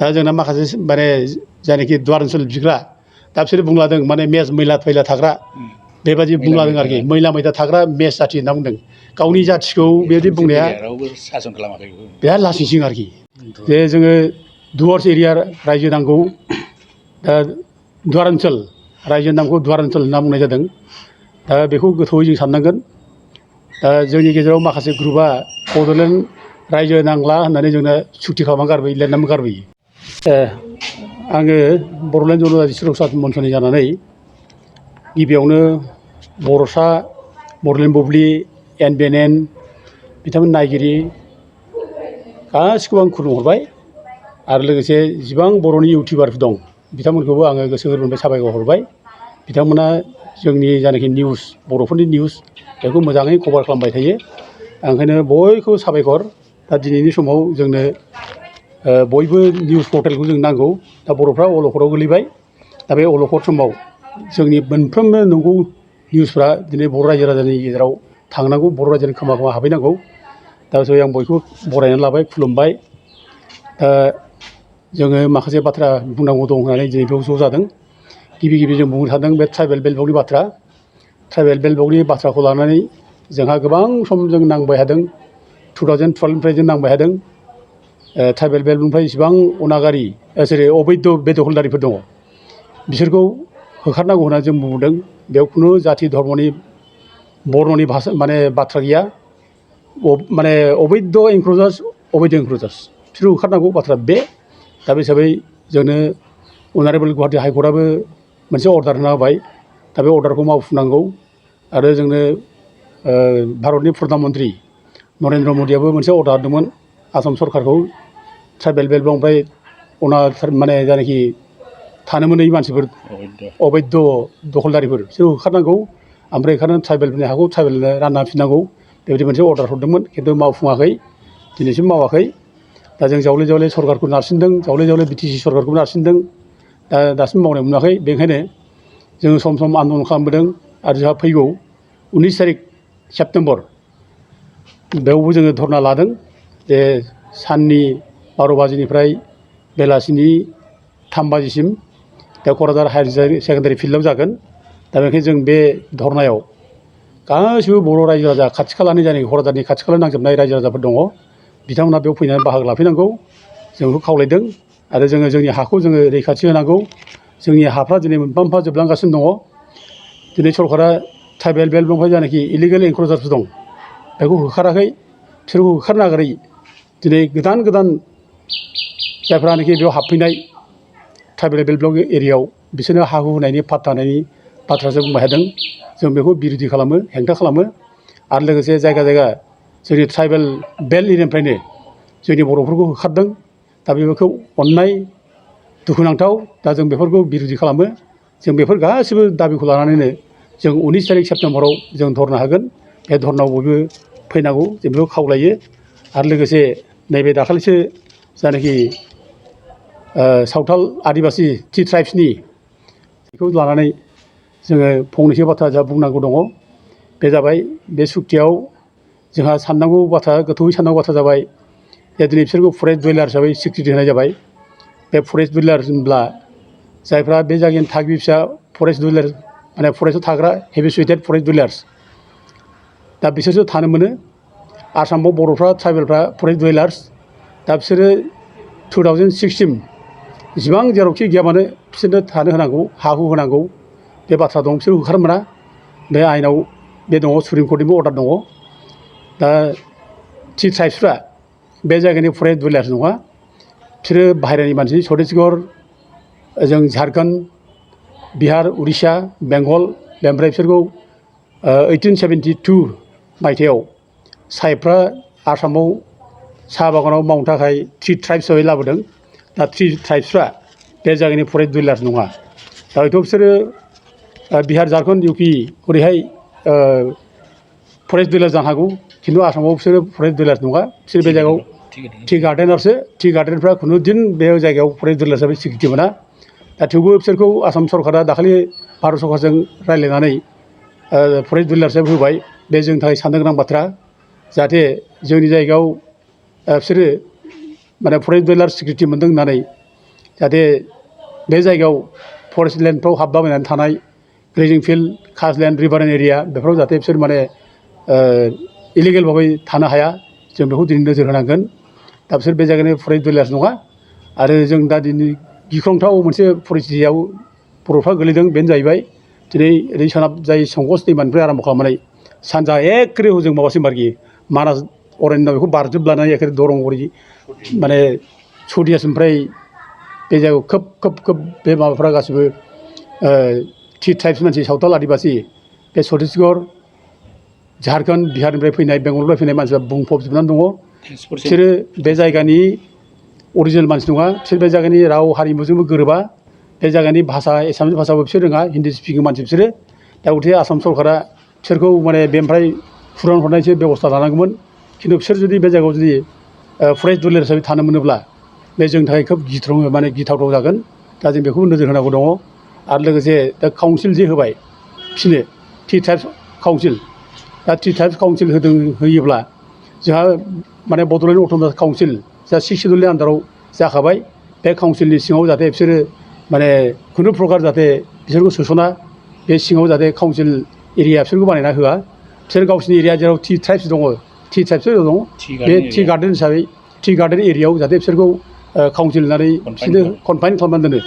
दा जोंना माखासे माने जायनाखि दुवार ओनसोल बिग्रा दा बिसोरो बुंलादों माने मेस मैला फैला थाग्रा बेबायदि बुंलादों आरोखि मैला मैला थाग्रा मेस जाथि होनना बुंदों गावनि जाथिखौ बेबायदि बुंनाया बिराद लासिंसिं आरोखि जे जोङो दुवार्स एरिया रायजो नांगौ दा दुवार ओनसोल रायजो नामखौ दुवार ओनसोल होनना बुंनाय जादों दा बेखौ गोथौयै जों साननांगोन दा जोंनि गेजेराव माखासे ग्रुपआ बड'लेण्ड रायजो नांला होननानै जोंनो सुक्ति खालामना गारबोयो लिरनानै गारबोयो आङो बड'लेण्ड जनजाति सुरक्षा मन्चनि जानानै गिबियावनो बर'सा बड'लेण्ड बुब्लि NBNN बिथांमोन नायगिरि गासिखौबो आं खुलुमहरबाय आरो लोगोसे जिबां बर'नि इउटिउबारफोर दं बिथांमोनखौबो आङो गोसो गोरबोनिफ्राय साबायखर हरबाय बिथांमोना जोंनि जायनाखि निउस बर'फोरनि निउस बेखौ मोजाङै कभार खालामबाय थायो ओंखायनो बयखौबो साबायखर दा दिनैनि समाव जोंनो बयबो निउस पर्टेलखौ जों नांगौ दा बर'फ्रा अलखदाव गोलैबाय दा बे अलखद समाव जोंनि मोनफ्रोमबो नंगौ निउसफ्रा दिनै बर' रायजो राजानि गेजेराव थांनांगौ बर' रायजोनि खोमा खोमा हाबहैनांगौ दा जय आं बयखौबो बरायनानै लाबाय खुलुमबाय दा जोङो माखासे बाथ्रा बुंनांगौ दं होननानै दिनै बेयाव ज' जादों गिबि जों बुंनो सानदों बे ट्राइबेल बेल्ट बर्डनि बाथ्रा ट्राइबेल बेल्ट बर्डनि बाथ्राखौ लानानै जोंहा गोबां सम जों नांबाय थादों 2012निफ्राय जों नांबाय थादों ट्राइबेल बेल्टनिफ्राय इसेबां अनागारि जेरै अबैध बेदखलदारिफोर दङ बिसोरखौ होखारनांगौ होननानै जों बुंदों बेयाव खुनु जाथि धर्मनि बर्णनि भाषा माने बाथ्रा गैया माने अबैध इनक्लुजार्स बिसोरखौ होखारनांगौ बाथ्रा बे दा बे हिसाबै जोंनो अनारेबोल गुवाहाटि हाइकर्टआबो मोनसे अर्डार होना होबाय दा बे अर्डारखौ मावफुंनांगौ आरो जोंनो भारतनि प्रधान मन्त्रि नरेन्द्र मदियाबो मोनसे अर्डार होदोंमोन आसाम सरकारखौ ट्राइबेल बेल्ट ओमफ्राय माने जायनाखि थानो मोनै मानसिफोर अबैध दखलदारिफोर बिसोरखौ होखारनांगौ ओमफ्राय होखारनानै ट्राइबेलफोरनि हाखौ ट्राइबेलनो रानना होफिननांगौ बेबायदि मोनसे अर्डार हरदोंमोन खिन्थु मावफुङाखै दिनैसिम मावाखै दा जों जावले जावले सरकारखौ नारसिनदों जावले जावले BTC सरकारखौ नारसिनदों दा दासिम मावनाय मोनाखै बेनिखायनो जोङो सम सम आन्दलन खालामबोदों आरो जोंहा फैगौ 19 तारिख सेप्तेम्बर बेयावबो जोङो धरना लादों जे साननि 12 बाजिनिफ्राय बेलासिनि 3 बाजिसिम दा क'क्राझार हायार सेकेन्डारि फिल्डआव जागोन दा बेनिखायनो जों बे धरनायाव गासिबो बर' रायजो राजा खाथि खालानि जायनाखि क'क्राझारनि खाथि खाला नांजोबनाय रायजो राजाफोर दङ बिथांमोना बेयाव फैनानै बाहागो लाफैनांगौ जों बेखौ खावलायदों आरो जोङो जोंनि हाखौ जोङो रैखाथि होनांगौ जोंनि हाफ्रा दिनै मोनफा मोनफा जोबलांगासिनो दङ दिनै सरकारा ट्राइबेल बेल्ट दंफाय जायनाखि इलिगेल एनक्ल'जार्सफोर दं बेखौ होखाराखै बिसोरखौ होखारनो नागारै दिनै गोदान जायफ्रानोखि बेयाव हाबफैनाय ट्राइबेल बेल्ट ब्लक एरियायाव बिसोरनो हा हु होनायनि पाट्टा होनायनि बाथ्रासो बुंबाय थादों जों बेखौ बिरोधि खालामो हेंथा खालामो आरो लोगोसे जायगा जोंनि ट्राइबेल बेल्ट एरियानिफ्रायनो जोंनि बर'फोरखौ होखारदों दा बेफोरखौ अननाय दुखुनांथाव दा जों बेफोरखौ बिरोधि खालामो जों बेफोर गासिबो दाबिखौ लानानैनो जों 19 तारिख सेप्तेम्बराव जों धरना होगोन बे धरनायाव बयबो फैनांगौ जों बेखौ खावलायो आरो लोगोसे नैबे दाखालिसो जायनाखि सावथाल आदिबासि टि ट्राइब्सनि बेखौ लानानै जोङो फंनैसो बाथ्रा जा बुंनांगौ दङ बे जाबाय बे सुक्तियाव जोंहा साननांगौ बाथ्रा गोथौयै साननांगौ बाथ्रा जाबाय जे दिनै बिसोरखौ फरेस्ट डुवेलार हिसाबै स्वीकृति होनाय जाबाय बे फरेस्ट डुवेलार होनब्ला जायफ्रा बे जायगानि थागिबि फिसा फरेस्ट डुवेलार माने फरेस्टआव थाग्रा हेबिचुएटेड फरेस्ट डुवेलार्स दा बिसोरसो थानो मोनो आसामाव बर'फ्रा ट्राइबेलफ्रा फरेस्ट डुवेलार्स दा बिसोरो 2006सिम जिसिबां जेरावखि गैया मानो बिसोरनो थानो होनांगौ हा हु होनांगौ बे बाथ्रा दं बिसोर होखारनो मोना बे आयेनाव बे दङ सुप्रिम कर्टनिबो अर्डार दङ दा टि ट्राइब्सफ्रा बे जायगानि फरेस्ट डुवेलार्स नङा बिसोरो बाहेरानि मानसि छत्तीसगढ़ जों झारखन्ड बिहार उरिष्या बेंगल बेनिफ्राय बिसोरखौ 1872 मायथाइयाव साहेबफ्रा आसामाव साहा बागानाव मावनो थाखाय 3 ट्राइब्स हिसाबै लाबोदों दा 3 ट्राइब्सफ्रा बे जायगानि फरेस्ट डुवेलार्स नङा दा हयथ' बिसोरो बिहार झारखन्ड UP ओरैहाय फरेस्ट डुवेलार जानो हागौ खिन्थु आसामाव बिसोरो फरेस्ट डुवेलार्स नङा बिसोर बे जायगायाव टि गार्डेनारसो टि गार्डेनफ्रा खुनु दिन बे जायगायाव फरेस्ट डुवेलार हिसाबै स्वीकृति मोना दा थेवबो बिसोरखौ आसाम सरकारा दाखालि भारत सरकारजों रायज्लायनानै फरेस्ट डुवेलार हिसाबै होबाय बे जोंनि थाखाय साननो गोनां बाथ्रा जाहाथे जोंनि जायगायाव बिसोरो माने फरेस्ट डुवेलार स्वीकृति मोनदों होननानै जाहाथे बे जायगायाव फरेस्ट लेन्डफ्राव हाबलाबायनानै थानाय ग्लेजिं फिल्ड काजलेण्ड रिभाराइन एरिया बेफोराव जाहाथे बिसोर माने इलिगेल भाबै थानो हाया जों बेखौ दिनै नोजोर होनांगोन दा बिसोर बे जायगानि फरेस्ट डिलार्स नङा आरो जों दा दिनै गिख्रंथाव मोनसे परिस्थितियाव बर'फ्रा गोलैदों बेनो जाहैबाय दिनै ओरै सोनाब जाय संकस दैमानिफ्राय आराम्भ खालामनानै सानजा एखेरे हजों माबासिम आरोखि मानास अरण्य बेखौ बारजोबलानानै एखेरे दरंगुरि माने सदियासिमनिफ्राय बे जायगायाव खोब बे माबाफ्रा गासिबो टि ट्राइब्स मानसि सावथाल आदिबासि बे छत्तीसगढ़ झारखन्ड बिहारनिफ्राय फैनाय बेंगलनिफ्राय फैनाय मानसिफ्रा बुंफबजोबनानै दङ बिसोरो बे जायगानि अरिजिनेल मानसि नङा बिसोर बे जायगानि राव हारिमुजोंबो गोरोबा बे जायगानि भाषा एसामिस भाषाबो बिसोर रोङा हिन्दी स्पिकिं मानसि बिसोरो दा गथिखे आसाम सरकारा बिसोरखौ माने बेनिफ्राय फुरन हरनायसो बेबस्था लानांगौमोन खिन्थु बिसोर जुदि बे जायगायाव जुदि फरेस्ट डिलार हिसाबै थानो मोनोब्ला बे जोंनि थाखाय खोब माने गिथावथाव जागोन दा जों बेखौ नोजोर होनांगौ दङ आरो लोगोसे दा काउन्सिल जे होबाय बिसोरनो टि ट्राइब्स काउन्सिल दा टि ट्राइब्स काउन्सिल होयोब्ला जोंहा माने बड'लेण्ड अट'नमास काउन्सिल जा 6 सिडुलनि आन्दाराव जाखाबाय बे काउन्सिलनि सिङाव जाहाथे बिसोरो माने खुनु प्रकार जाहाथे बिसोरखौ सोसना बे सिङाव जाहाथे काउन्सिल एरिया बिसोरखौ बानायना होआ बिसोर गावसिनि एरिया जेराव टि ट्राइब्स दङ टि ट्राइब्सफोर दङ बे टि गार्डेन हिसाबै टि गार्डेन एरियायाव जाहाथे बिसोरखौ काउन्सिल होनानै बिसोरनो कनफाइन खालामनानै दोनो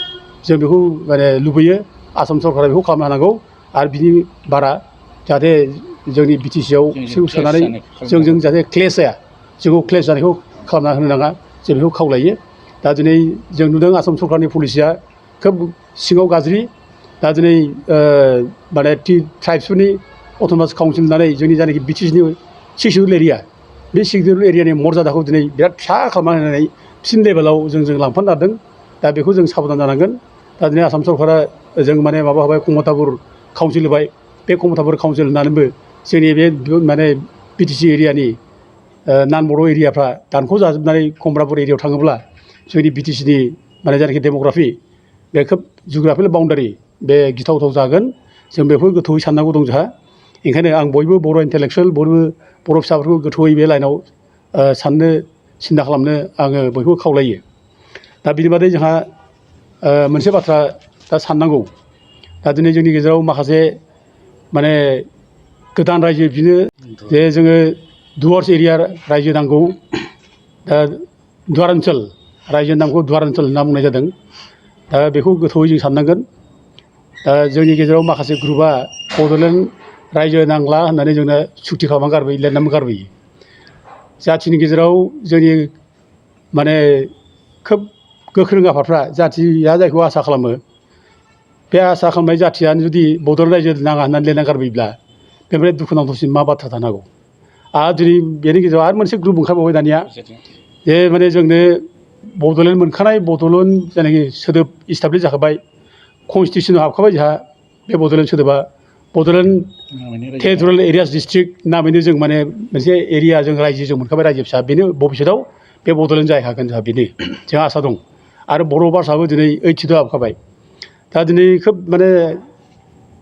जों बेखौ माने लुबैयो आसाम सरकारा बेखौ खालामनो हानांगौ आरो बिनि बारा जाहाथे जोंनि बि टि सिआव बिसोरखौ सोनानै जोंजों जाहाथे क्लेश जाया जोंखौ क्लेश जानायखौ खालामना होनो नाङा जों बेखौ खावलायो दा दिनै जों नुदों आसाम सरकारनि पलिसिया खोब सिङाव गाज्रि दा दिनै माने टि ट्राइब्सफोरनि अट'नमास काउन्सिल होननानै जोंनि जायनाखि बि टि सिनि 6 सिडुल एरिया बे 6 सिडुल एरियानि मर्यादाखौ दिनै बिराद फिसा खालामना होनानै फिन लेभेलाव जों लांफानो नागिरदों दा बेखौ जों साबधान जानांगोन दा दिनै आसाम सरकारा जों माने माबा होबाय कमतापुर काउन्सिल होबाय बे कमतापुर काउन्सिल होनानैबो जोंनि बे माने बि टि सि एरियानि नान बर' एरियाफ्रा दानख' जाजोबनानै कमतापुर एरियायाव थाङोब्ला जोंनि बि टि सिनि माने जायनाखि डेम'ग्राफि बे खोब जिअ'ग्राफिकेल बाउण्डारि बे गिथावथाव जागोन जों बेखौ गोथौयै साननांगौ दं जोंहा ओंखायनो आं बयबो बर' इन्टेलेक्सुवेल बयबो बर' फिसाफोरखौ गोथौयै बे लाइनाव साननो सिन्था खालामनो आङो बयखौबो खावलायो दा बिनि बादै जोंहा मोनसे बाथ्रा दा साननांगौ दा दिनै जोंनि गेजेराव माखासे माने गोदान रायजो बिनो जे जोङो डुवार्स एरिया रायजो नांगौ दा दुवार ओनसोल रायजोनि नामखौ दुवार ओनसोल होनना बुंनाय जादों दा बेखौ गोथौयै जों साननांगोन दा जोंनि गेजेराव माखासे ग्रुपआ बड'लेण्ड रायजो नांला होननानै जोंनो सुक्ति खालामना गारबोयो लिरनानै गारबोयो जाथिनि गेजेराव जोंनि माने खोब गोख्रों आफादफ्रा जाथिया जायखौ आसा खालामो बे आसा खालामनाय जाथियानो जुदि बड'लेण्ड रायजो नाङा होननानै लिरना गारबोयोब्ला बेनिफ्राय दुखुनांथावसिन मा बाथ्रा थानांगौ आरो दिनै बेनि गेजेराव आरो मोनसे ग्रुप ओंखारबावबाय दानिया जे माने जोंनो बड'लेण्ड मोनखानाय बड'लेण्ड जायनाखि सोदोब इस्टाब्लिस जाखाबाय कनस्टिटिउसनाव हाबखाबाय जोंहा बे बड'लेण्ड सोदोबा बड'लेण्ड टेरिटरियेल एरियास डिस्ट्रिक्ट नामैनो जों माने मोनसे एरिया जों रायजो जों मोनखाबाय रायजो फिसा बेनो भबिष्यतआव बे बड'लेण्ड जाहैखागोन जोंहा बेनो जोंहा आसा दं आरो बर' भाषाबो दिनै 82 हाबखाबाय दा दिनै खोब माने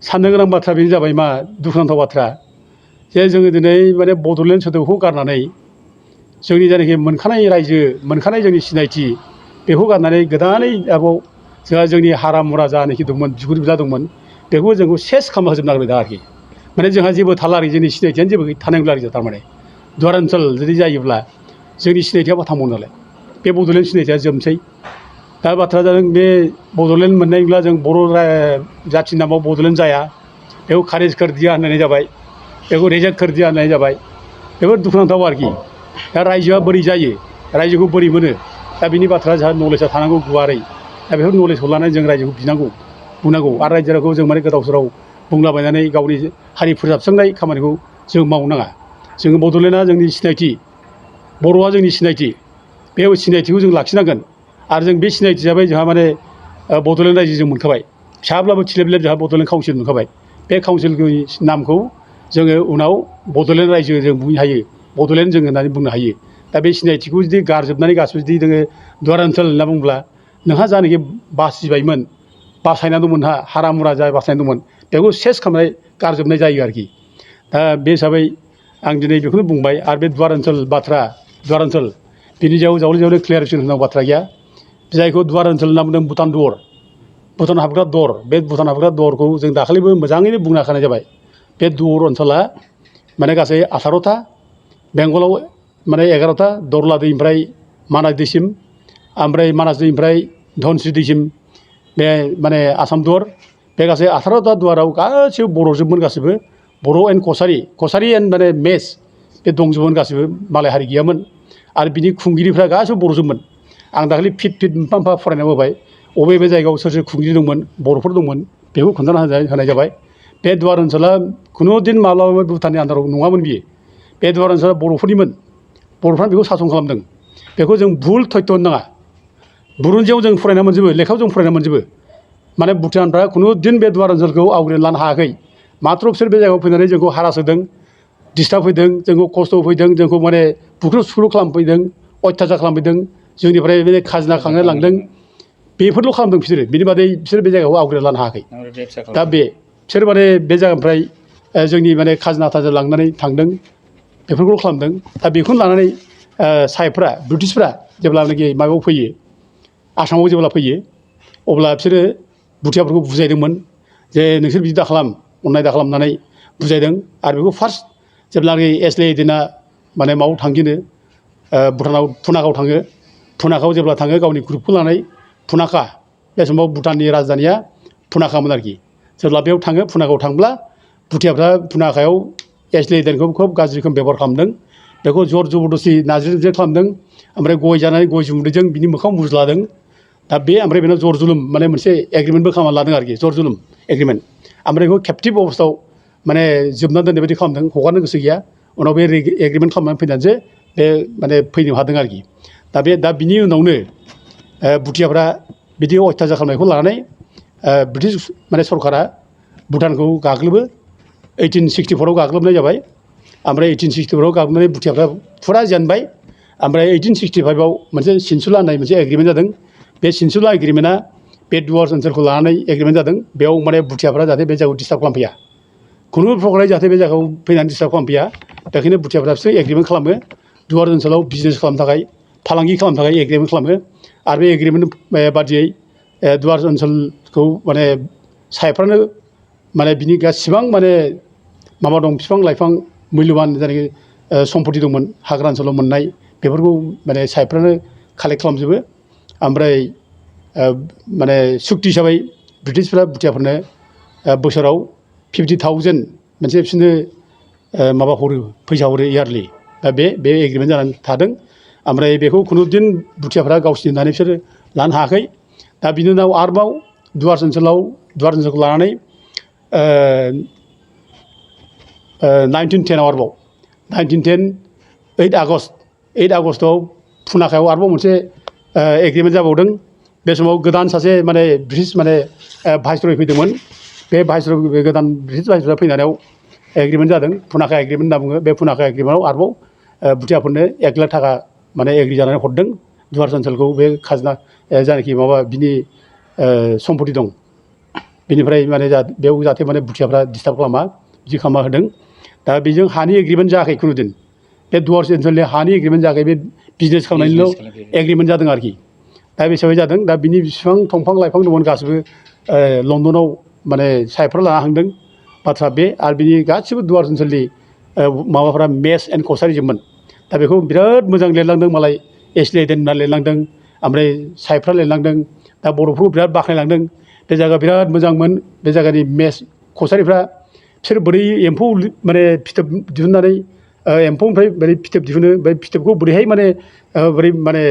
साननो गोनां बाथ्रा बेनो जाबाय मा दुखुनांथाव बाथ्रा जे जोङो दिनै माने बड'लेण्ड सोदोबखौ गारनानै जोंनि जायनाखि मोनखानाय रायजो मोनखानाय जोंनि सिनायथि बेखौ गारनानै गोदानै आरोबाव जोंहा जोंनि हारा मुरा जानाखि दंमोन बिगुर बिला दंमोन बेखौ जोंखौ सेस खालामना होजोबनो नागिरबाय दा आरोखि माने जोंहा जेबो थाला आरोखि जोंनि सिनायथियानो जेबो थानाय नंला आरोखि थारमाने दुवार ओनसोल जुदि जायोब्ला जोंनि सिनायथिया बहा थांबावनो नालाय बे बड'लेण्ड सिनायथिया जोबनोसै दा बाथ्राया जादों बे बड'लेण्ड मोननायब्ला जों बर' जाथिनि नामाव बड'लेण्ड जाया बेखौ खारिज कर दिया होननाय जाबाय बेखौ रिजेक्ट कर दिया होननाय जाबाय बेफोर दुखुनांथाव आरोखि दा रायजोआ बोरै जायो रायजोखौ बोरै मोनो दा बिनि बाथ्रा जोंहा नलेजआ थानांगौ गुवारै दा बेफोर नलेजखौ लानानै जों रायजोखौ बिनांगौ बुंनांगौ आरो रायजोखौ जों माने गोदाव सोराव बुंलाबायनानै गावनि हारि फोसाबस्रांनाय खामानिखौ जों मावनो नाङा जोङो बड'लेण्डआ जोंनि सिनायथि बर'आ जोंनि सिनायथि बे सिनायथिखौ जों लाखिनांगोन आरो जों बे सिनायथि जाबाय जोंहा माने बड'लेण्ड रायजो जों मोनखाबाय फिसाब्लाबो थिलेबलेब जोंहा बड'लेण्ड काउन्सिल मोनखाबाय बे काउन्सिलनि नामखौ जोङो उनाव बड'लेण्ड रायजो जों बुंनो हायो बड'लेण्ड जों होननानै बुंनो हायो दा बे सिनायथिखौ जुदि गारजोबनानै गासिबो जुदि जोङो दुवार ओनसोल होनना बुङोब्ला नोंहा जानाखि बासिबायमोन बासायना दंमोन नोंहा हारा मुरा जा बासायना दंमोन बेखौ सेस खालामनाय गारजोबनाय जायो आरोखि दा बे हिसाबै आं दिनै बेखौनो बुंबाय आरो बे दुवार ओनसोल बाथ्रा दुवार ओनसोल बिनि सायाव जावले जावले क्लियारेसन होनांगौ बाथ्रा गैया जायखौ दुवार ओनसोल होनना बुंदों भुटान दुवार भुटान हाबग्रा दर बे भुटान हाबग्रा दरखौ जों दाखालिबो मोजाङैनो बुंना होखानाय जाबाय बे दुवार ओनसोला माने गासै 18टा बेंगलाव माने 11टा दरला दैनिफ्राय मानास दैसिम ओमफ्राय मानास दैनिफ्राय धनस्रि दैसिम बे माने आसाम दुवार बे गासै 18टा दुवाराव गासैबो बर'जोबमोन गासैबो बर' एन्ड कसारि एन्ड माने मेस बे दंजोबोमोन गासैबो मालाय हारि गैयामोन आरो बिनि खुंगिरिफ्रा गासैबो बर'जोबमोन आं दाखालि फिट मोनफा मोनफा फरायना होबाय अबे बे जायगायाव सोर सोर खुंगिरि दंमोन बर'फोर दंमोन बेखौ खोन्थाना होनाय जाबाय बे दुवार ओनसोला खुनु दिन माब्लाबाबो भुटाननि आन्दाराव नङामोन बियो बे दुवार ओनसोला बर'फोरनिमोन बर'फ्रा बेखौ सासन खालामदों बेखौ जों भुल थयथ' होनो नाङा बुरुनजियाव जों फरायना मोनजोबो लेखायाव जों फरायना मोनजोबो माने भुटानफ्रा खुनु दिन बे दुवार ओनसोलखौ आवग्रिना लानो हायाखै माथ्र बिसोर बे जायगायाव फैनानै जोंखौ हारास होदों डिस्टार्ब होदों जोंखौ खस्थ' होफैदों जोंखौ माने बुख्रुब सुख्रुब खालामफैदों अयथासार खालामफैदों जोंनिफ्राय बे खाजोना खांनो लांदों बेफोरल' खालामदों बिसोरो बिनि बादै बिसोर बे जायगाखौ आवग्रिना लानो हायाखै दा बिसोर माने बे जायगानिफ्राय जोंनि माने खाजोना थाजोना लांनानै थांदों बेफोरखौ खालामदों दा बेखौनो लानानै साहेबफ्रा ब्रिटिशफ्रा जेब्लानाखि माबायाव फैयो आसामाव जेब्ला फैयो अब्ला बिसोरो भुटियाफोरखौ बुजायदोंमोन जे नोंसोर बिदि दा खालाम अननाय दा खालामनानै बुजायदों आरो बेखौ फार्स्ट जेब्लानाखि एसलेदिना माने माबायाव थांगिनो भुटानाव पुनाकाव थाङो पुनाकाव जेब्ला थाङो गावनि ग्रुपखौ लानानै पुनाका बे समाव भुटाननि राजधानिया पुनाकामोन आरोखि जेब्ला बेयाव थाङो पुनाकाव थांब्ला भुटियाफ्रा पुनाकायाव एसलेदेनखौ खोब गाज्रि रोखोम बेबहार खालामदों बेखौ जर जबरदस्ति नारजिजों खालामदों ओमफ्राय गय जानानै गय जुमुदैजों बिनि मोखाङाव मुज्लादों दा बे ओमफ्राय बेनाव जर जुलुम माने मोनसे एग्रिमेन्टबो खालामना लादों आरोखि जर जुलुम एग्रिमेन्ट ओमफ्राय बेखौ खेबटिभ अबस्थायाव माने जोबना दोननाय बायदि खालामदों हगारनो गोसो गैया उनाव बे एग्रिमेन्ट खालामनानै फैनानैसो बे माने फैनो हादों आरोखि दा बिनि उनावनो भुटियाफ्रा बिदि अयथासार खालामनायखौ लानानै ब्रिटिश माने सरकारा भुटानखौ गाग्लोबो 1864आव गाग्लोबनाय जाबाय ओमफ्राय 1864आव गाग्लोबनानै भुटियाफ्रा फुरा जेनबाय ओमफ्राय 1865आव मोनसे सिनसुला होननाय मोनसे एग्रिमेन्ट जादों बे सिनसुला एग्रिमेन्टआ बे दुवार ओनसोलखौ लानानै एग्रिमेन्ट जादों बेयाव माने भुटियाफ्रा जाहाथे बे जायगायाव डिस्टार्ब खालामफैया खुनु प्रकारै जाहाथे बे जायगायाव फैनानै डिस्टार्ब खालामफैया बेखायनो भुटियाफ्रा बिसोर एग्रिमेन्ट खालामो दुवार ओनसोलाव बिजनेस खालामनो थाखाय फालांगि खालामनो थाखाय एग्रिमेन्ट खालामो आरो बे एग्रिमेन्ट बादियै दुवार ओनसोलखौ माने साहेबफ्रानो माने बिनि गासिबां माने माबा दं बिफां लाइफां मुल्यबान जायनाखि सम्पति दंमोन हाग्रा ओनसोलाव मोननाय बेफोरखौ माने साहेबफ्रानो कालेक्ट खालामजोबो ओमफ्राय माने सुक्ति हिसाबै ब्रिटिशफ्रा भुटियाफोरनो बोसोराव 50,000 मोनसे बिसोरनो माबा हरो फैसा हरो इयारलि दा बे एग्रिमेन्ट जानानै थादों ओमफ्राय बेखौ खुनु दिन भुटियाफ्रा गावसिनि होननानै बिसोरो लानो हायाखै दा बिनि उनाव आरोबाव दुवार ओनसोलखौ लानानै 1910 आरोबाव 1910 8 आगस्टआव पुनाकायाव आरोबाव मोनसे एग्रिमेन्ट जाबावदों बे समाव गोदान सासे माने ब्रिटिश माने भाइसरय फैदोंमोन बे गोदान ब्रिटिश भाइसरय फैनायाव एग्रिमेन्ट जादों पुनाका एग्रिमेन्ट होनना बुङो बे पुनाका एग्रिमेन्टआव आरोबाव भुटियाफोरनो 1 लाख थाखा माने एग्रि जानानै हरदों दुवार ओनसोलखौ बे खाजोना जायनाखि माबा बिनि सम्पति दं बेनिफ्राय माने बेयाव जाहाथे माने भुटियाफ्रा डिस्टार्ब खालामा बिदि खालामना होदों दा बेजों हानि एग्रिमेन्ट जायाखै खुनु दिन बे दुवार ओनसोलनि हानि एग्रिमेन्ट जायाखै बे बिजनेस खालामनायनिल' एग्रिमेन्ट जादों आरोखि दा बे हिसाबै जादों दा बिनि बिसिबां दंफां लाइफां दंमोन गासिबो लण्डनाव माने साहेबफ्रा लाना थांदों बाथ्रा बे आरो बिनि गासिबो दुवार ओनसोलनि माबाफ्रा मेस एन्ड कसारिजोबमोन दा बेखौ बिराद मोजां लिरलांदों मालाय एसलेदेन होनना लिरलांदों ओमफ्राय साहेबफ्रा लिरलांदों दा बर'फोरखौ बिराद बाख्नायलांदों बे जायगा बिराद मोजांमोन बे जायगानि मेस कसारिफ्रा बिसोर बोरै एम्फौ माने फिथोब दिहुननानै एम्फौनिफ्राय बोरै फिथोब दिहुनो बे फिथोबखौ बोरैहाय माने बोरै माने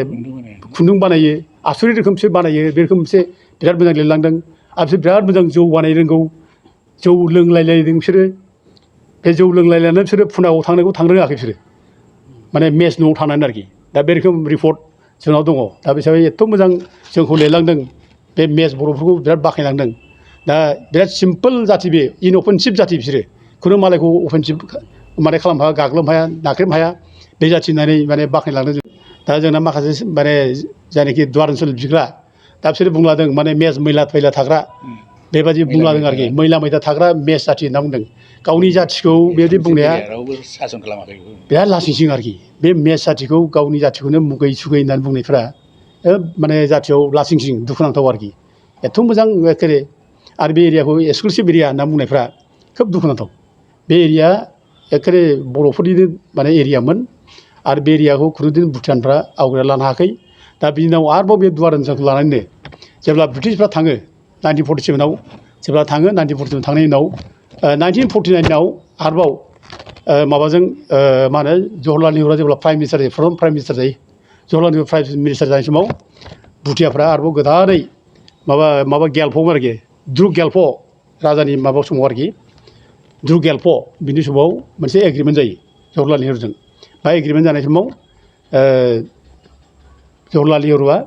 खुन्दुं बानायो आसुरित रोखोम बिसोर बानायो बे रोखोम मोनसे बिराद मोजां लिरलांदों आरो बिसोर बिराद मोजां जौ बानायनो रोंगौ जौ लोंलायलायदों बिसोरो बे जौ लोंलायलायनानै बिसोरो पुनाकाव थांनो रोङाखै बिसोरो माने मेस न'आव थानानै आरोखि दा बे रोखोम रिपर्ट जोंनाव दङ दा बे हिसाबै एथ' मोजां जोंखौ लिरलांदों बे मेस बर'फोरखौ बिराद बाख्नायलांदों दा बिराद सिम्पोल जाथि बे इनअफेन्सिभ जाथि बिसोरो खुनु मालायखौ अफेन्सिभ माने खालामनो हाया गाग्लोबनो हाया नाख्रेबनो हाया बे जाथि होननानै माने बाख्नायलांदों दा जोंना माखासे माने जायनाखि दुवार ओनसोल बिग्रा दा बिसोरो बुंलादों माने मेस मैला थैला थाग्रा बेबायदि बुंलादों आरोखि मैला मैला थाग्रा मेस जाथि होनना बुंदों गावनि जाथिखौ बेबायदि बुंनाया बिराद लासिंसिं आरोखि बे मेस जाथिखौ गावनि जाथिखौनो मुगै सुगै होननानै बुंनायफ्रा माने जाथियाव लासिंसिं दुखुनांथाव आरोखि एथ' मोजां एखेरे आरो बे एरियाखौ एक्सक्लुसिभ एरिया होनना बुंनायफ्रा खोब दुखुनांथाव बे एरिया एखेरे बर'फोरनिनो माने एरियामोन आरो बे एरियाखौ खुनुदिन भुटानफ्रा आवग्रिना लानो हायाखै दा बिनि उनाव आरोबाव बे दुवार ओनसोलखौ लानानैनो जेब्ला ब्रिटिशफ्रा थाङो 1947आव जेब्ला थाङो 1947 थांनायनि उनाव 1949आव आरोबाव माबाजों मा होनो जवाहरलाल नेहुरुआ जेब्ला प्राइम मिनिस्टार जायो फर्स्ट प्राइम मिनिस्टार जायो जवाहरलाल नेहुरु प्राइम मिनिस्टार जानाय समाव भुटियाफ्रा आरोबाव गोदानै माबा गेलफ'मोन आरोखि ध्रुब गेलफ' राजानि माबा समाव आरोखि ध्रुब गेलफ' बिनि समाव मोनसे एग्रिमेन्ट जायो जवाहरलाल नेहुरुजों बा एग्रिमेन्ट जानाय समाव जवाहरलाल नेहुरुआ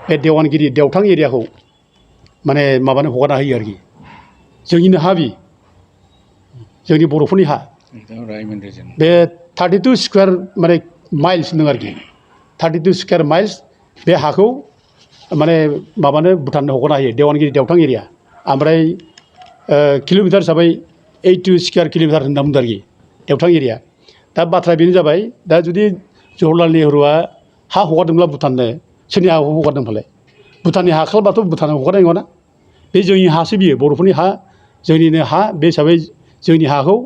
बे देवानगिरि देवथां एरियाखौ माने माबानो हगारना होयो आरोखि जोंनिनो हा बि जोंनि बर'फोरनि हा बे 32 स्कुवेर माने माइल्स होनदों आरोखि 32 स्कुवेर माइल्स बे हाखौ माने माबानो भुटाननो हगारना होयो देवानगिरि देवथां एरिया ओमफ्राय किल'मिटार हिसाबै 82 स्कुवेर किल'मिटार होनना बुंदों आरोखि देवथां एरिया दा बाथ्राया बेनो जाबाय दा जुदि जवाहरलाल नेहुरुआ हा हगारदोंब्ला भुटाननो सोरनि हाखौ हगारदों फालाय भुटाननि हा खालामबाथ' भुटानाव हगारनाय नङाना बे जोंनि हासो बियो बर'फोरनि हा जोंनिनो हा बे हिसाबै जोंनि हाखौ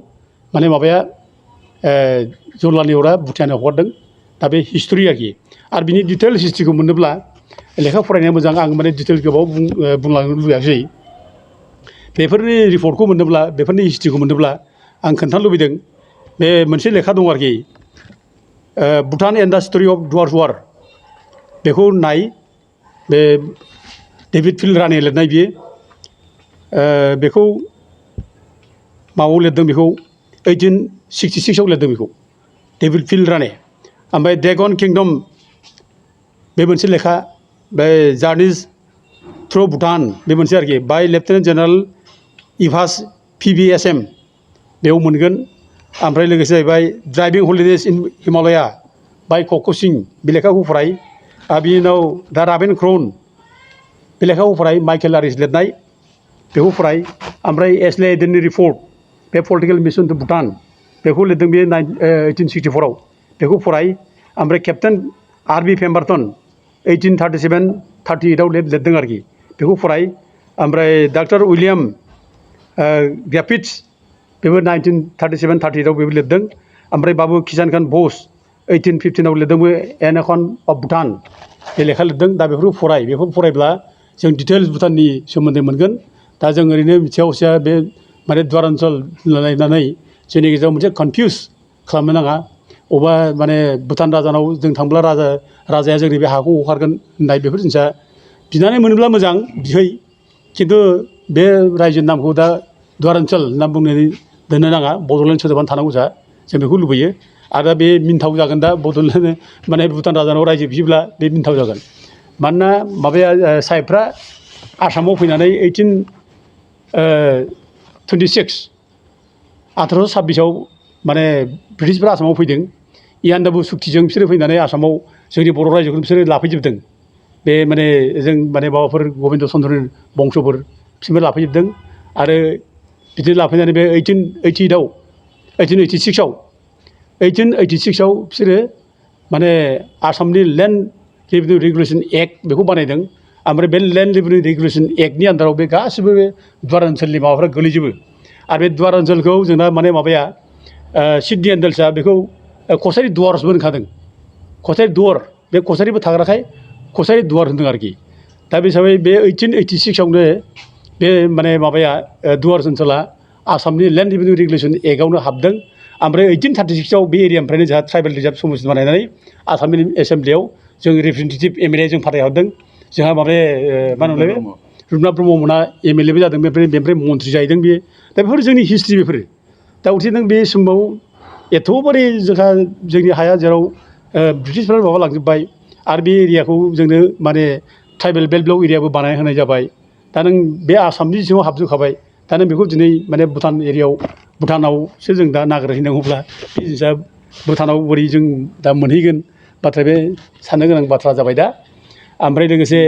माने माबाया जवाहरलाल नेहुरुआ भुटानाव हगारदों दा बे हिस्ट'रि आरोखि आरो बिनि डिटेल्स हिस्ट्रिखौ मोननोब्ला लेखा फरायनाया मोजां आं माने डिटेल गोबाव बुंलांनो लुबैयाखै बेफोरनि रिपर्टखौ मोननोब्ला बेफोरनि हिस्ट्रिखौ मोननोब्ला आं खोन्थानो लुबैदों बे मोनसे लेखा दं आरोखि Bhutan and the story of Duars war बेखौ नाय बे डेभिड फिल रानी लिरनाय बियो बेखौ माबायाव लिरदों बेखौ 1866आव लिरदों बेखौ डेभिड फिल रानी ओमफ्राय ड्रेगन किंडम बे मोनसे लेखा बे जार्निस थ्रु भुटान बे मोनसे आरोखि बाय लेफ्टिनेन्ट जेनेरेल इभास PVSM बेयाव मोनगोन ओमफ्राय लोगोसे जाहैबाय ड्राइभिं हलिडेज इन हिमालया बाय कक' सिं बे लेखाखौ फराय आरो बिनि उनाव दा राभेन क्राउन बे लेखाखौ फराय माइकेल आरिस लिरनाय बेखौ फराय ओमफ्राय एसले एडेननि रिपर्ट बे पलिटिकेल मिसन टु भुटान बेखौ लिरदों बे 1864आव बेखौ फराय ओमफ्राय केप्टेन आर.बि. पेम्बारटन 1837-38आव लिरदों आरोखि बेखौ फराय ओमफ्राय डक्टर उइलियाम ग्रिफिथ्स बेबो 1937-38आव बेबो लिरदों ओमफ्राय बाबु किसान खान बस 1815आव लिरदोंबो एनाकन अफ भुटान बे लेखा लिरदों दा बेफोरखौ फराय बेखौ फरायब्ला जों डिटेल्स भुटाननि सोमोन्दै मोनगोन दा जों ओरैनो मिथिया हसिया बे माने दुवार ओनसोल नायनानै जोंनि गेजेराव मोनसे कनफिउस खालामनो नाङा अबा माने भुटान राजानाव जों थांब्ला राजाया जोंनि बे हाखौ हगारगोन होननाय बेफोर जिनिसा बिनानै मोनोब्ला मोजां बिहै खिन्थु बे रायजोनि नामखौ दा दुवार ओनसोल होनना बुंनानै दोननो नाङा बड'लेण्ड सोदोबानो थानांगौ जों बेखौ लुबैयो आरो बे मिनथाव जागोन दा बड'लेण्ड माने भुटान राजानाव रायजो बियोब्ला बे मिनथाव जागोन मानोना माबाया साहेबफ्रा आसामाव फैनानै 1826 माने ब्रिटिशफ्रा आसामाव फैदों इयान्डाबु सुक्तिजों बिसोरो फैनानै आसामाव जोंनि बर' रायजोखौ बिसोरो लाफैजोबदों बे माने जों माने माबाफोर गबिन्द चन्द्रनि बंस'फोर बिसोरबो लाफैजोबदों आरो बिदिनो लाफैनानै बे 1886आव बिसोरो माने आसामनि लेन्ड रेभिनिउ रेगुलेसन एक्ट बेखौ बानायदों ओमफ्राय बे लेन्ड रेभिनिउ रेगुलेसन एक्टनि आन्दाराव बे गासिबो बे दुवार ओनसोलनि माबाफ्रा गोलैजोबो आरो बे दुवार ओनसोलखौ जोंना माने माबाया सिडनि एन्डेल्सआ बेखौ कसारि दुवार्सबो होनखादों कसारि दुवार बे कसारिबो थाग्राखाय कसारि दुवार होनदों आरोखि दा बे हिसाबै बे 1886आवनो बे माने माबाया दुवार्स ओनसोला आसामनि लेन्ड रेभिनिउ रेगुलेसन एक्टआवनो हाबदों ओमफ्राय 1836आव बे एरियानिफ्रायनो जोंहा ट्राइबेल रिजार्भ समिति बानायनानै आसामनि एसेम्ब्लियाव जों रिप्रेजेन्टेटिभ MLA जों फाथायहरदों जोंहा माबाया मा होनोमोनलाय रुपनाथ ब्रह्ममोना MLAबो जादों बेनिफ्राय मन्थ्रि जाहैदों बियो दा बेफोर जोंनि हिस्ट्रि बेफोरो दा उथे नों बे समाव एथ'बारे जोंहा जोंनि हाया जेराव ब्रिटिशफ्रा माबा लांजोब्बाय आरो बे एरियाखौ जोंनो माने ट्राइबेल बेल्ट ब्लक एरियाबो बानाय होनाय जाबाय दा नों बे आसामनि सिङाव हाबजोबखाबाय दा नों बेखौ दिनै माने भुटान एरियायाव भुटानावसो जों दा नागिरहैनांगौब्ला बे जिनिसा भुटानाव बोरै जों दा मोनहैगोन बाथ्राया बे साननो गोनां बाथ्रा जाबाय दा ओमफ्राय लोगोसे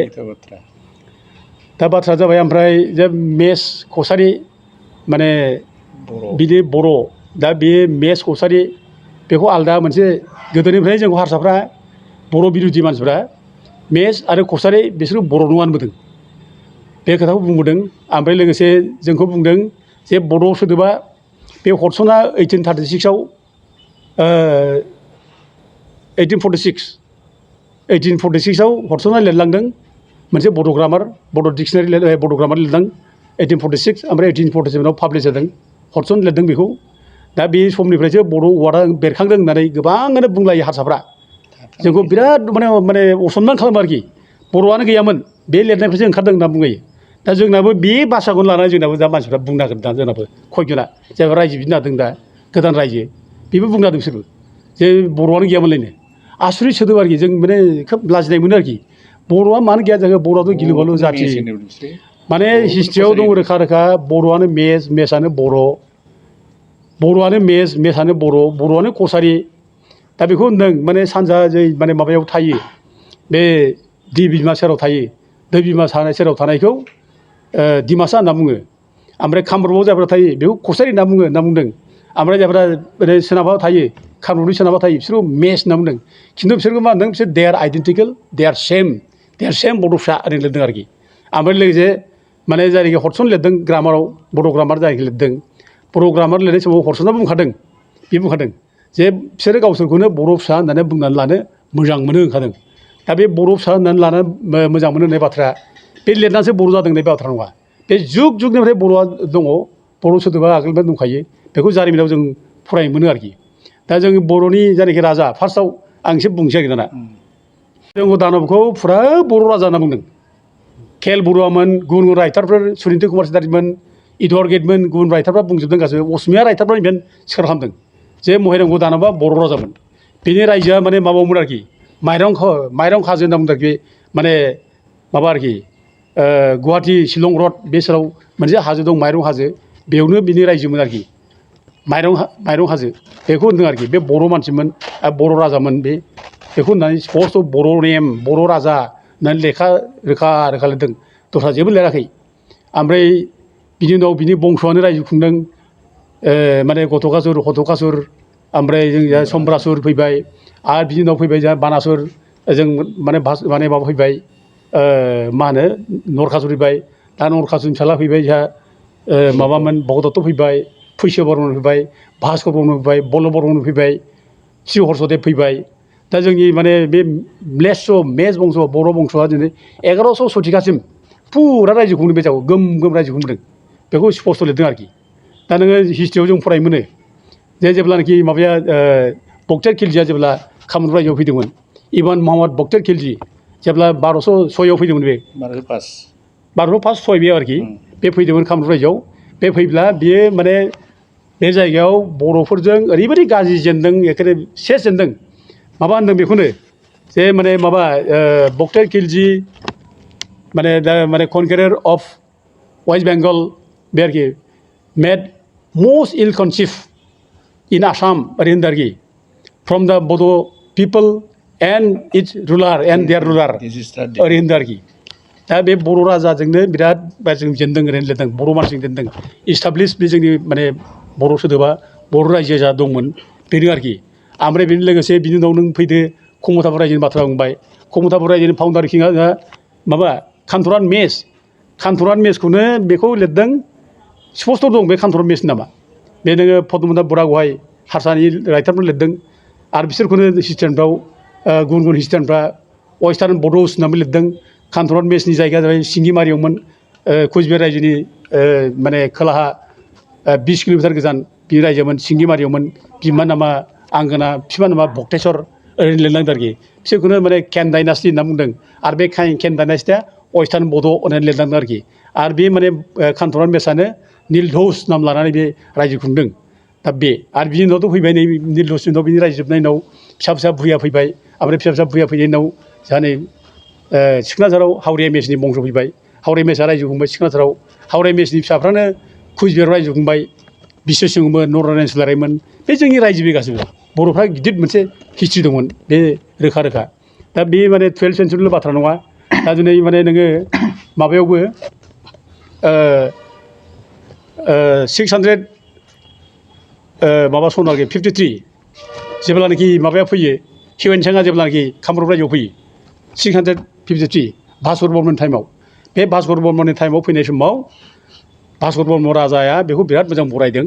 दा बाथ्रा जाबाय ओमफ्राय जे मेस कसारि माने बिदि बर' दा बे मेस कसारि बेखौ आलदा मोनसे गोदोनिफ्राय जों हारसाफ्रा बर' बिरुदि मानसिफ्रा मेस आरो कसारि बिसोरो बर' नङा होनबोदों बे खोथाखौ बुंबोदों ओमफ्राय लोगोसे जोंखौ बुंदों जे बर' सोदोबा बे हडसना 1836आव 1846आव हडसना लिरलांदों मोनसे बड' ग्रामार बड' डिक्सनारि बड' ग्रामार लिरदों 1846 ओमफ्राय 1847आव पाब्लिश जादों हडसन लिरदों बेखौ दा बे समनिफ्रायसो बर' वार्डआ बेरखांदों होननानै गोबाङानो बुंलायो हारसाफ्रा जोंखौ बिराद माने असनमान खालामो आरोखि बर'आनो गैयामोन बे लिरनायनिफ्रायसो ओंखारदों होनना बुंलायो दा जोंनाबो बे भाषाखौनो लानानै जोंनाबो दा मानसिफ्रा बुंनो नागिरदों दा जोंनाबो खयजना जायफ्रा रायजो बिनो नागिरदों दा गोदान रायजो बेबो बुंनो नागिरदों बिसोरबो जे बर'आनो गैयामोनलायनो आसुरित सोदोब आरोखि जों माने खोब लाजिनाय मोनो आरोखि बर'आ मानो गैया जाखो बर'आथ' गिलु बालु जाथि माने हिस्ट्रियाव दं रोखा रोखा बर'आनो मेसआनो बर'आनो मेसआनो बर'आनो कसारि दा बेखौ होनदों माने सानजा जै माने माबायाव थायो बे दै बिमा सेराव थायो दै बिमा सेराव थानायखौ डिमासा होनना बुङो ओमफ्राय कामरुपआव जायफ्रा थायो बेखौ कसारि होनना बुंदों ओमफ्राय जायफ्रा ओरै सोनाबाव थायो कामरुपनि सोनाबाव थायो बिसोरखौ मेस होनना बुंदों खिन्थु बिसोरखौ मा होनदों बिसोर they are identical they are same बड'फा ओरै लिरदों आरोखि ओमफ्राय लोगोसे माने जायनाखि हडसन लिरदों ग्रामाराव बड' ग्रामार जायनाखि लिरदों बर' ग्रामार लिरनाय समाव हडसना बुंखादों जे बिसोरो गावसोरखौनो बर' फिसा होननानै बुंनानै लानो मोजां मोनो होनखादों दा बे बर' फिसा होननानै लानो मोजां मोनो होननाय बाथ्रा बे लिरनानैसो बर' जादों होननाय बाथ्रा नङा बे जुगनिफ्राय बर'आ दङ बर' सोदोबा आगोलनिफ्राय दंखायो बेखौ जारिमिनाव जों फरायनो मोनो आरोखि दा जों बर'नि जायनाखि राजा फार्स्टआव आं एसे बुंसै आरोखि दाना जों दानबखौ फुरा बर' राजा होनना बुंदों केएल बरुवामोन गुबुन राइटारफोर सुनित कुमार सेटार्जीमोन इदुवार्ड गेटमोन गुबुन राइटारफ्रा बुंजोबदों गासैबो असमिया राइटारफ्रा इभेन सिखार खालामदों जे महिरंग' दानबआ बर' राजामोन बेनि रायजोआ माने माबामोन आरोखि माइरं खाजो होनना बुंदों आरोखि माने माबा आरोखि गुवाहाटि शिलं रड बे सेराव मोनसे हाजो दं माइरं हाजो बेयावनो बिनि रायजोमोन आरोखि माइरं हाजो बेखौ होनदों आरोखि बे बर' मानसिमोन बर' राजामोन बेखौ होननानै स्पस्ट' बर' नेम बर' राजा होननानै लेखा रोखा लिरदों दस्रा जेबो लिराखै ओमफ्राय बिनि उनाव बिनि बंस'आनो रायजो खुंदों माने गथ'कासुर ओमफ्राय जों सम्ब्रासुर फैबाय आरो बिनि उनाव फैबाय जोंहा बानासुर जों माने माबा फैबाय मा होनो नरखासुर फैबाय दा नरखासुरनि फिसाला फैबाय जोंहा माबामोन भगदत्त फैबाय फैसो बर्मन फैबाय भास्कर बर्मन फैबाय बल्लभ बर्मन फैबाय श्री हर्षदेब फैबाय दा जोंनि माने बे मेस बंस बर' बंस'आ दिनै 1100 शतिकासिम फुरा रायजो खुंदों बे जायगायाव गोम रायजो खुंबोदों बेखौ स्पस्ट' लिरदों आरोखि दा नोङो हिस्ट्रियाव जों फरायनो मोनो जे जेब्लानाखि माबाया बक्तियार खिलजिया जेब्ला कामरुप रायजोआव फैदोंमोन इभान महम्मद बक्तियार खिलजि जेब्ला 1206आव फैदोंमोन बे 1206 बेयाव आरोखि बे फैदोंमोन कामरुप रायजोआव बे फैब्ला बियो माने बे जायगायाव बर'फोरजों ओरैबायदि गाज्रि जेनदों एखेबारे सेस जेनदों माबा होनदों बेखौनो जे माने माबा बक्तियार खिलजि माने कनकेरर अफ वेस्ट बेंगल बे आरोखि मेड most ill conceived in Assam ओरै होनदों आरोखि from the Bodo people and its ruler and their ruler ओरै होनदों आरोखि दा बे बर' राजाजोंनो बिराद जों जेनदों ओरैनो लिरदों बर' मानसिजों जेनदों इस्टाब्लिस बे जोंनि माने बर' सोदोबा बर' रायजो जा दंमोन बेनो आरोखि ओमफ्राय बेजों लोगोसे बिनि उनाव नों फैदो खमथापुर रायजोनि बाथ्रा बुंबाय खमथापुर रायजोनि फाउन्डार किंआ माबा कान्थ'रान मेसखौनो बेखौ लिरदों स्पस्ट' दं बे कान्थ'रान मेसनि नामा बे नोङो पद्मनाभ बरागहाइ हारसानि राइटारफोर लिरदों आरो बिसोरखौनो हिस्ट्रियानफ्राव गुबुन हिस्ट्रियानफ्रा वेस्टार्न बड'स होननानै लिरदों कान्थ'रान मेसनि जायगाया जाबाय सिंगिमारियावमोन कुचबिहार रायजोनि माने खोलाहा 20 किल'मिटार गोजान बे रायजोमोन सिंगिमारियावमोन बिमा नामा आंगोना बिफा नामा भक्तेश्वर ओरैनो लिरलांदों आरोखि बिसोरखौनो माने केन डाइनास्टि होनना बुंदों आरो बे केन डाइनास्टिया वेस्टार्न बड' होननानै लिरलांदों आरोखि आरो बे माने कान्थ'रान मेसआनो नील धौस नाम लानानै बे रायजो खुंदों दा बे आरो बिनि उनावथ' फैबाय नै नील धौसनि उनाव बिनि रायजो जोबनायनि उनाव फिसा भुया फैबाय ओमफ्राय फिसा भुया फैनायनि उनाव जोंहा नै सिखनाझाराव हावरिया मेसनि बंस फैबाय हावरिया मेसआ रायजो खुंबाय सिखनाझाराव हावरिया मेसनि फिसाफ्रानो कुचबिहाराव रायजो खुंबाय बिश्वसिंहमोन नरनारायण दुलारायमोन बे जोंनि रायजो बे गासैबो बर'फ्रा गिदिर मोनसे हिस्ट्रि दंमोन बे रोखा दा बे माने 12th सेन्सुरिल' बाथ्रा नङा दा दिनै माने नोङो माबायावबो 600 माबा सनाव 53 जेब्लानाखि माबाया फैयो हिउएन साङआ जेब्लानाखि कामरुप रायजोआव फैयो 600 1953 भास्कर बर्मन टाइमाव बे भास्कर बर्मननि टाइमाव फैनाय समाव भास्कर बर्मन राजाया बेखौ बिराद मोजां बरायदों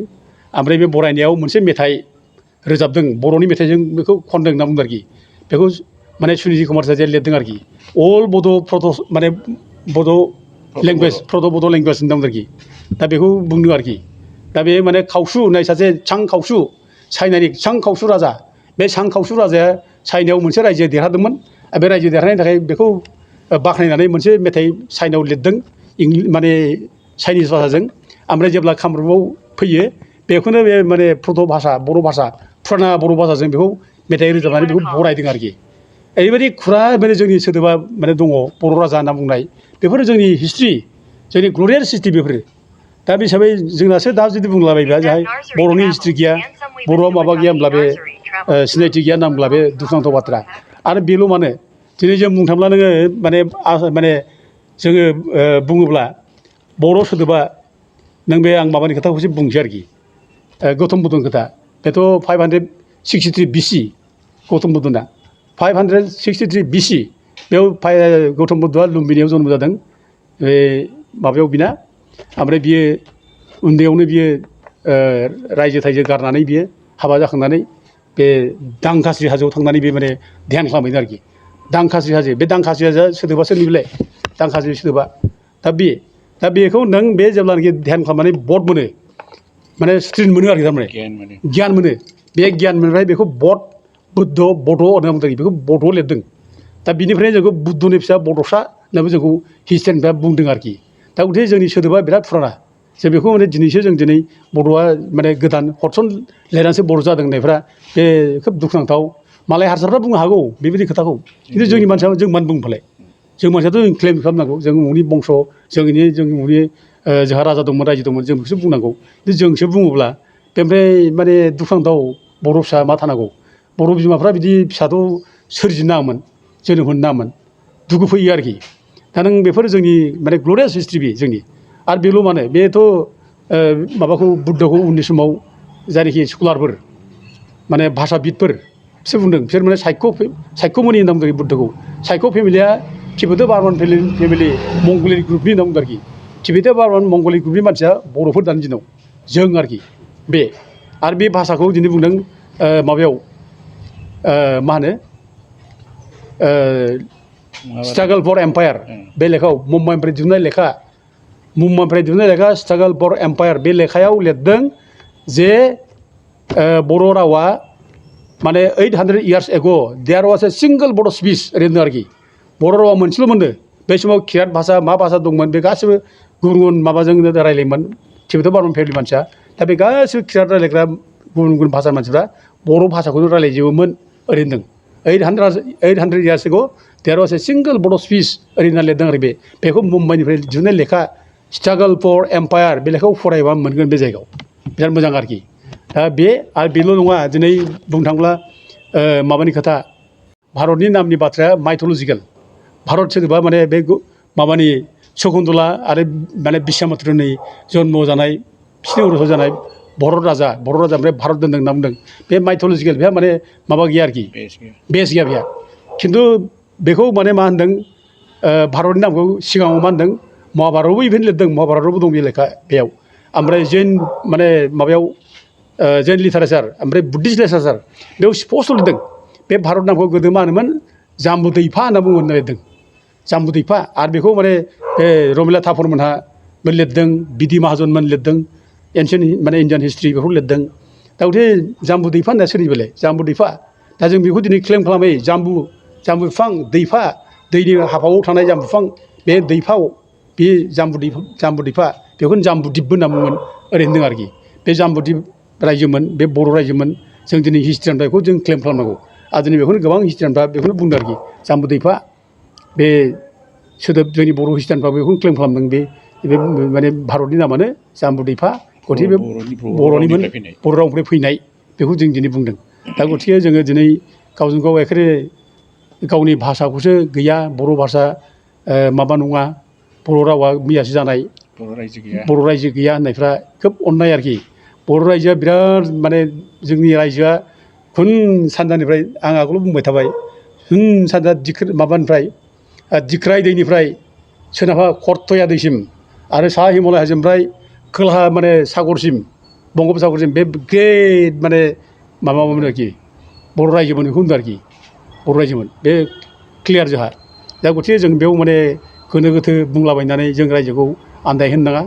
ओमफ्राय बे बरायनायाव मोनसे मेथाइ रोजाबदों बर'नि मेथाइजों बेखौ खनदों होनना बुंदों आरोखि बेखौ माने सुनिधि कुमार सासेया लिरदों आरोखि अल बड' प्रट' माने बड' लेंगुवेज प्रट' बड' लेंगुवेज होनना बुंदों आरोखि दा बेखौ बुंदों आरोखि दा बे माने खावसु होननाय सासे चां खावसु चाइनानि चां खावसु राजा बे चां खावसु राजाया चाइनायाव मोनसे रायजो देरहादोंमोन बे रायजो देरहानायनि थाखाय बेखौ बाख्नायनानै मोनसे मेथाइ चाइनायाव लिरदों माने चाइनिस भाषाजों ओमफ्राय जेब्ला कामरुपआव फैयो बेखौनो बे माने प्रट' भाषा बर' भाषा फुराना बर' भाषाजों बेखौ मेथाइ रोजाबनानै बेखौ बरायदों आरोखि ओरैबायदि खुरा माने जोंनि सोदोबा माने दङ बर' राजा होनना बुंनाय बेफोरो जोंनि हिस्ट्रि जोंनि ग्ल'रियास हिस्ट्रि बेफोरो दा बे हिसाबै जोंनासो दा जुदि बुंलाबायब्ला जाहाय बर'नि हिस्ट्रि गैया बर'आ माबा गैया होनब्ला बे सिनायथि गैया होनना बुंब्ला बे दुखुनांथाव बाथ्रा आरो बेल' मानो दिनै जों बुंनो थांब्ला नोङो माने जोङो बुङोब्ला बर' सोदोबा नों बे आं माबानि खोथाखौसो बुंसै आरोखि गौतम बुद्धनि खोथा बेथ' 563 BC गौतम बुद्धना 563 BC बेयाव गौतम बुद्धआ लुम्बिनीयाव जन्म जादों बे माबायाव बिना ओमफ्राय बियो उन्दैयावनो बियो रायजो थाइजो गारनानै बियो हाबा जाखांनानै बे दांखास्रि हाजोआव थांनानै बे माने ध्यान खालामहैदों आरोखि दांखास्रि हाजो बे दांखास्रि हाजोआ सोदोबा सोरनि बेलाय दांखास्रि सोदोबा दा बेखौ नों बे जेब्लानाखि ध्यान खालामनानै बध मोनो माने स्क्रिन मोनो आरोखि थारमाने गियान मोनो बे गियान मोननाय बेखौ बुद्ध बड' होनना बुंदों बेखौ बड' लिरदों दा बिनिफ्रायनो जोंखौ बुद्धनि फिसा बड'सा होननानै जोंखौ हिस्ट्रियानफ्रा बुंदों आरोखि दा गथिखे जोंनि सोदोबा बिराद फुराना जों बेखौ माने दिनैसो जों दिनै बड'आ माने गोदान हरसन लिरनानैसो बर' जादों होननायफ्रा बे खोब दुखुनांथाव मालाय हारसाफ्रा बुंनो हागौ बेबायदि खोथाखौ खिन्थु जोंनि मानसिया जों मानो बुङो फालाय जों मानसियाथ' जों क्लेम खालामनांगौ जों उमुनि बंस' जोंनि जोंहा राजा दंमोन रायजो दंमोन जों बेखौसो बुंनांगौ खिन्थु जोंसो बुङोब्ला बेनिफ्राय माने दुखुनांथाव बर' फिसा मा थानांगौ बर' बिमाफ्रा बिदि फिसाथ' सोरजिनो नाङामोन जोनोम होनो नाङामोन दुखु फैयो आरोखि दा नों बेफोर जोंनि माने ग्ल'रियास हिस्ट्रि बे जोंनि आरो बेल' मानो बेथ' माबाखौ बुद्धखौ उननि समाव जायनाखि स्कलारफोर माने भाषाबिदफोर बिसोर बुंदों बिसोर माने सायख्यमुनि होनना बुंदों बुद्धखौ सायख्य फेमिलिया तिबेट' बार्मान फेमिलि मंगलिक ग्रुपनि होनना बुंदों आरोखि तिबेट' बार्मान मंगलिक ग्रुपनि मानसिया बर'फोर दानि दिनाव जों आरोखि बे आरो बे भाषाखौ दिनै बुंदों माबायाव मा होनो स्ट्रागल फर एम्पायार बे लेखायाव मुम्बाइनिफ्राय दिहुननाय लेखा स्ट्रागल फर एम्पायार बे लेखायाव लिरदों जे बर' रावा माने 800 years ago there was a single Bodo' speech ओरैनो आरोखि बर' रावा मोनसेल' मोननो बे समाव किरात भाषा मा भाषा दंमोन बे गासिबो गुबुन गुबुन माबाजों रायलायोमोन तिबेट' बार्मान फेमिलि मानसिया दा बे गासिबो किरात रायलायग्रा गुबुन गुबुन भाषानि मानसिफ्रा बर' भाषाखौनो रायलायजोबोमोन ओरैनो 800 years ago there was a single Bodo' speech ओरैनो लिरदों आरो बेखौ मुम्बाइनिफ्राय दिहुननाय लेखा स्ट्रागल फर एम्पायार बे लेखाखौ फरायबा मोनगोन बे जायगायाव बिराद मोजां आरोखि दा बे आरो बेल' नङा दिनै बुंनो थाङोब्ला माबानि खोथा भारतनि नामनि बाथ्राया माइथलजिकेल भारत सोदोबा माने बे माबानि शकुन्तला आरो माने बिश्वामित्रनि जन्म जानाय बिसिनि उनाव जानाय बर' राजा ओमफ्राय भारत दोनदों होनना बुंदों बे माइथलजिकेल बेहा माने माबा गैया आरोखि बेस गैया बेहा खिन्थु बेखौ माने मा होनदों भारतनि नामखौ सिगाङाव मा होनदों महाभारतआवबो इभेन्ट लिरदों महाभारतआवबो दं बे लेखा बेयाव ओमफ्राय जैन माने माबायाव जैन लिटारेचार ओमफ्राय बुद्धिस्ट लिटारेचार बेयाव स्पस्ट लिरदों बे भारत नामखौ गोदो मा होनोमोन जाम्बुदैफा होनना बुङो होनना लिरदों जाम्बुदैफा आरो बेखौ माने बे रमिला थापरमोनहा लिरदों बिधि माहाजनमोन लिरदों एनसियेन्ट माने इन्डियान हिस्ट्रि बेखौ लिरदों दा गथे जाम्बुदैफा होनना सोरनि बेलाय जाम्बुदैफा दा जों बेखौ दिनै क्लेम खालामो जाम्बु बिफां दैफा दैनि हाफाङाव थानाय जाम्बु बिफां बे दैफाव बे जाम्बुदैफा बेखौनो जाम्बुदिबबो होनना बुङोमोन ओरैनो होनदों आरोखि बे जाम्बुदिब रायजोमोन बे बर' रायजोमोन जों दिनै हिस्ट्रियानफ्रा बेखौ जों क्लेम खालामनांगौ आरो दिनै बेखौनो गोबां हिस्ट्रियानफ्रा बेखौनो बुंदों आरोखि जाम्बुदैफा बे सोदोब जोंनि बर' हिस्ट्रियानफ्रा बेखौनो क्लेम खालामदों बे माने भारतनि नामानो जाम्बुदैफा गथिखे बे बर'निमोन बर' रावनिफ्राय फैनाय बेखौ जों दिनै बुंदों दा गथिखे जोङो दिनै गावजों गाव एखेबारे गावनि भाषाखौसो गैया बर' भाषा माबा नङा बर' रावा मैयासो जानाय बर' रायजो गैया होननायफ्रा खोब अननाय आरोखि बर' रायजोआ बिराद माने जोंनि रायजोआ खुन सानजानिफ्राय आं आगोलाव बुंबाय थाबाय सानजा माबानिफ्राय दिख्राय दैनिफ्राय सोनाबहा खरथया दैसिम आरो साहा हिमालय हाजोनिफ्राय खोलाहा माने सागरसिम बंगोपसागरसिम बे ग्रेट माने माबामोन आरोखि बर' रायजोमोन बेखौ होनदों आरोखि बर' रायजोमोन बे क्लियार जोंहा दा गथिखे जों बेयाव माने गोनो गोथो बुंलाबायनानै जों रायजोखौ आन्दायहोनो नाङा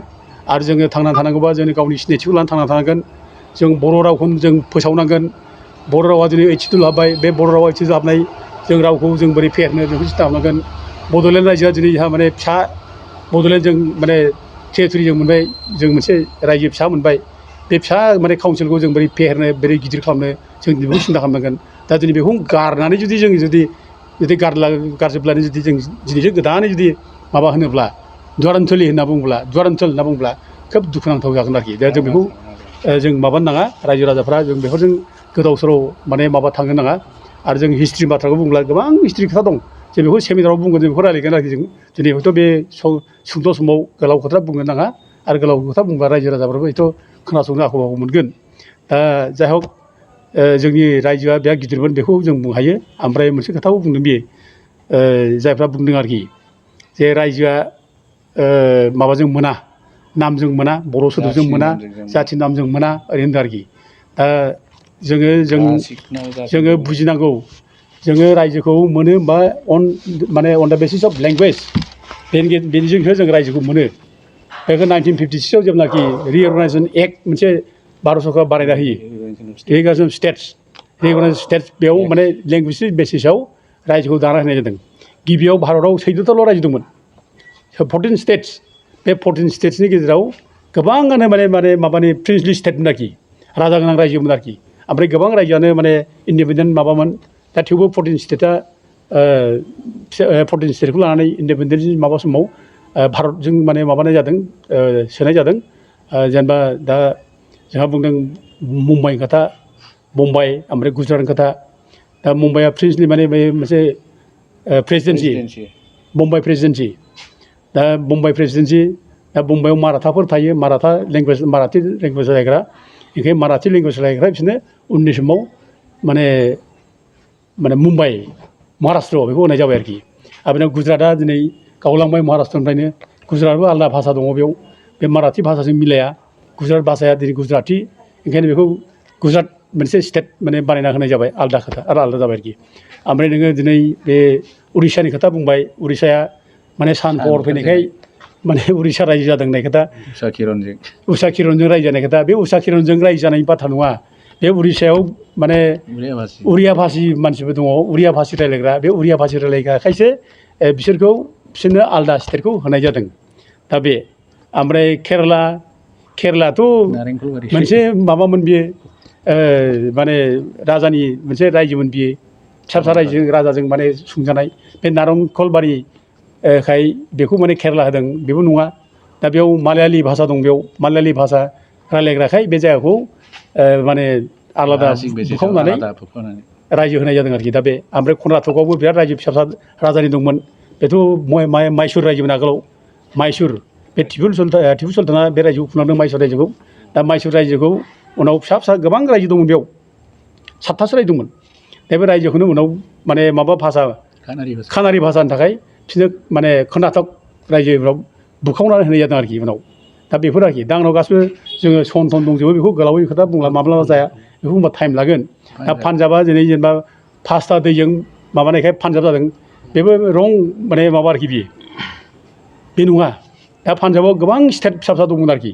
आरो जोङो थांनानै थानांगौबा जों गावनि सिनायथिखौ लानानै थांनानै थानांगोन जों बर' रावखौनो जों फोसावनांगोन बर' रावा दिनै ओइथितुल हाबबाय बे बर' रावा ओइथितुल हाबनाय जों रावखौ जों बोरै फेहेरनो बेखौ सिन्था खालामनांगोन बड'लेण्ड रायजोआ दिनै जोंहा माने फिसा बड'लेण्ड जों माने टेरिटरि जों मोनबाय जों मोनसे रायजो फिसा मोनबाय बे फिसा माने काउन्सिलखौ जों बोरै फेहेरनो बोरै गिदिर खालामनो जों बेखौ सिन्था खालामनांगोन दा दिनै बेखौ गारनानै जुदि जों जुदि गारजोबनानै जुदि जों दिनैसो गोदानै जुदि माबा होनोब्ला दुवारान्थलि होनना बुङोब्ला खोब दुखुनांथाव जागोन आरोखि दा जों बेखौ जों माबानो नाङा रायजो राजाफ्रा जों बेफोरजों गोदाव सोराव माने माबा थांनो नाङा आरो जों हिस्ट्रि बाथ्राखौ बुंब्ला गोबां हिस्ट्रि खोथा दं जों बेखौ सेमिनाराव बुंगोन जों बेखौ रायलायगोन आरोखि जों दिनै हयथ' बे सुंद' समाव गोलाव खोथा बुंनो नाङा आरो गोलाव खोथा बुंबा रायजो राजाफ्राबो हयथ' खोनासंनो आख' फाख' मोनगोन दा जाय हक जोंनि रायजोआ बिराद गिदिरमोन बेखौ जों बुंनो हायो ओमफ्राय मोनसे खोथाखौ बुंदों बे जायफ्रा बुंदों आरोखि जे रायजोआ माबाजों मोना नामजों मोना बर' सोदोबजों मोना जाथि नामजों मोना ओरै होनदों आरोखि दा जोङो बुजिनांगौ जोङो रायजोखौ मोनो होनबा माने अन दा बेसिस अफ लेंगुवेज बेनिजोंसो जों रायजोखौ मोनो बेखौ 1956आव जेब्लानाखि रिअर्गानाइजेसन एक्ट मोनसे भारत सरकारा बानायना होयो रिअर्गानाइजेसन स्टेट्स बेयाव माने लेंगुवेजनि बेसिसाव रायजोखौ दाना होनाय जादों गिबियाव भारतआव 14थाल' रायजो दंमोन 14 स्टेट्स बे 14 स्टेट्सनि गेजेराव गोबाङानो माने माबानि प्रिन्सलि स्टेटमोन आरोखि राजा गोनां रायजोमोन आरोखि ओमफ्राय गोबां रायजोआनो माने इन्डिपेन्डेन्ट माबामोन दा थेवबो 14 स्टेटआ 14 स्टेटखौ लानानै इन्डिपेन्डेन्सनि माबा समाव भारतजों माने माबानाय जादों सोनाय जादों जेनेबा दा जोंहा बुंदों मुम्बाइनि खोथा बम्बाइ ओमफ्राय गुजरातनि खोथा दा मुम्बाइआ प्रिन्सलि माने मोनसे प्रेसिडेन्सि बम्बाइ प्रेसिडेन्सि दा बम्बाइ प्रेसिडेन्सि दा बम्बाइआव माराठाफोर थायो माराठी लेंगुवेज रायग्रा ओंखायनो माराठी लेंगुवेज रायग्रा बिसोरनो उननि समाव माने मुम्बाइ महाराष्ट्र बेखौ होनाय जाबाय आरोखि आरो बेनाव गुजरातआ दिनै गावलांबाय महाराष्ट्रनिफ्रायनो गुजरातआबो आलादा भाषा दङ बेयाव बे माराठी भाषाजों मिलाया गुजरात भाषाया दिनै गुजराती ओंखायनो बेखौ गुजरात मोनसे स्टेट माने बानायना होनाय जाबाय आलादा खोथा आरो आलादा जाबाय आरोखि ओमफ्राय नोङो दिनै बे उरिष्यानि खोथा बुंबाय उरिष्याया माने सान हर फैनायखाय माने उरिष्या रायजो जादों होननाय खोथा उषा किरणजों रायजो जानाय खोथा बे उषा किरणजों रायजो जानायनि बाथ्रा नङा बे उरिष्यायाव माने उरिया भाषी मानसिबो दङ उरिया भाषी रायलायग्रा बे उरिया भाषी रायलायग्राखायसो बिसोरनो आलादा स्टेटखौ होनाय जादों दा बे ओमफ्राय केरेलाथ' मोनसे माबामोन बियो माने राजानि मोनसे रायजोमोन बियो फिसा रायजो राजाजों माने सुंजानाय बे नारेंखलबारि खाय बेखौ माने केरेला होदों बेबो नङा दा बेयाव मालायालि भाषा दं बेयाव मालायालि भाषा रायलायग्राखाय बे जायगाखौ माने आलादा बुखावनानै रायजो होनाय जादों आरोखि दा बे ओमफ्राय कर्नाटकआवबो बिराद रायजो फिसा राजानि दंमोन बेथ' माइसुर रायजोमोन आगोलाव माइसुर बे टिपु सुल्ताना बे रायजोखौ खुंलांदों माइसुर रायजोखौ दा माइसुर रायजोखौ उनाव फिसा गोबां रायजो दंमोन बेयाव 7थासो रायजो दंमोन दा बे रायजोखौनो उनाव माने माबा भाषा खानारि भाषानि थाखाय बिसोरनो माने कर्नाटक रायजोफ्राव बुखावनानै होनाय जादों आरोखि उनाव दा बेफोर आरोखि दा आंनाव गासिबो जोङो सन दंजोबो बेखौ गोलावै खोथा बुंला माब्लाबा जाया बेखौ बुंबा टाइम लागोन दा पान्जाबा दिनै जेनेबा 5टा दैजों माबानायखाय पान्जाब जादों बेबो रं माने माबा आरोखि बे नङा दा पान्जाबाव गोबां स्टेट फिसा दंमोन आरोखि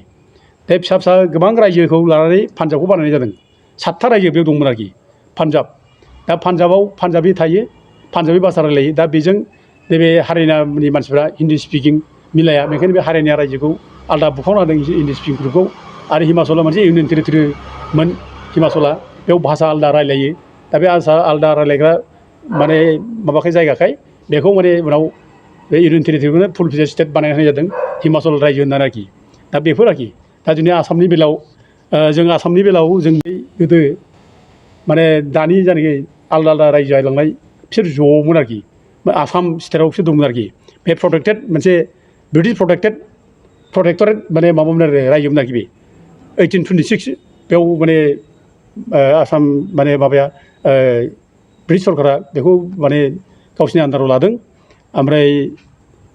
बे फिसा गोबां रायजोखौ लानानै पान्जाबखौ बानायनाय जादों 7टा रायजो बेयाव दंमोन आरोखि पान्जाब दा पान्जाबाव पान्जाबि थायो पान्जाबि भाषा रायलायो दा बेजों नैबे हारियानानि मानसिफ्रा हिन्दी स्पिकिं मिलाया बेनिखायनो बे हारियाना रायजोखौ आलादा बुखावना होदों हिन्दी स्पिकिं ग्रुपखौ आरो हिमाचला मोनसे इउनियन टेरिटरिमोन हिमाचला बेयाव भाषा आलादा रायलायो दा बे आलादा रायलायग्रा माने माबाखाय जायगाखाय बेखौ माने उनाव बे इउनियन टेरिटरिखौनो फुल फ्लेजेड स्टेट बानायना होनाय जादों हिमाचल रायजो होननानै आरोखि दा बेफोर आरोखि दा दिनै आसामनि बेलायाव जों गोदो माने दानि जायनाखि आलादा रायजो जालांनाय बिसोर ज'मोन आरोखि आसाम स्टेटआव बिसोर दंमोन आरोखि बे प्रटेक्टेड मोनसे ब्रिटिश प्रटेक्टरेट माने माबामोन आरो रायजोमोन आरोखि बे 1826 बेयाव माने आसाम माने माबाया ब्रिटिश सरकारा बेखौ माने गावसिनि आन्दाराव लादों ओमफ्राय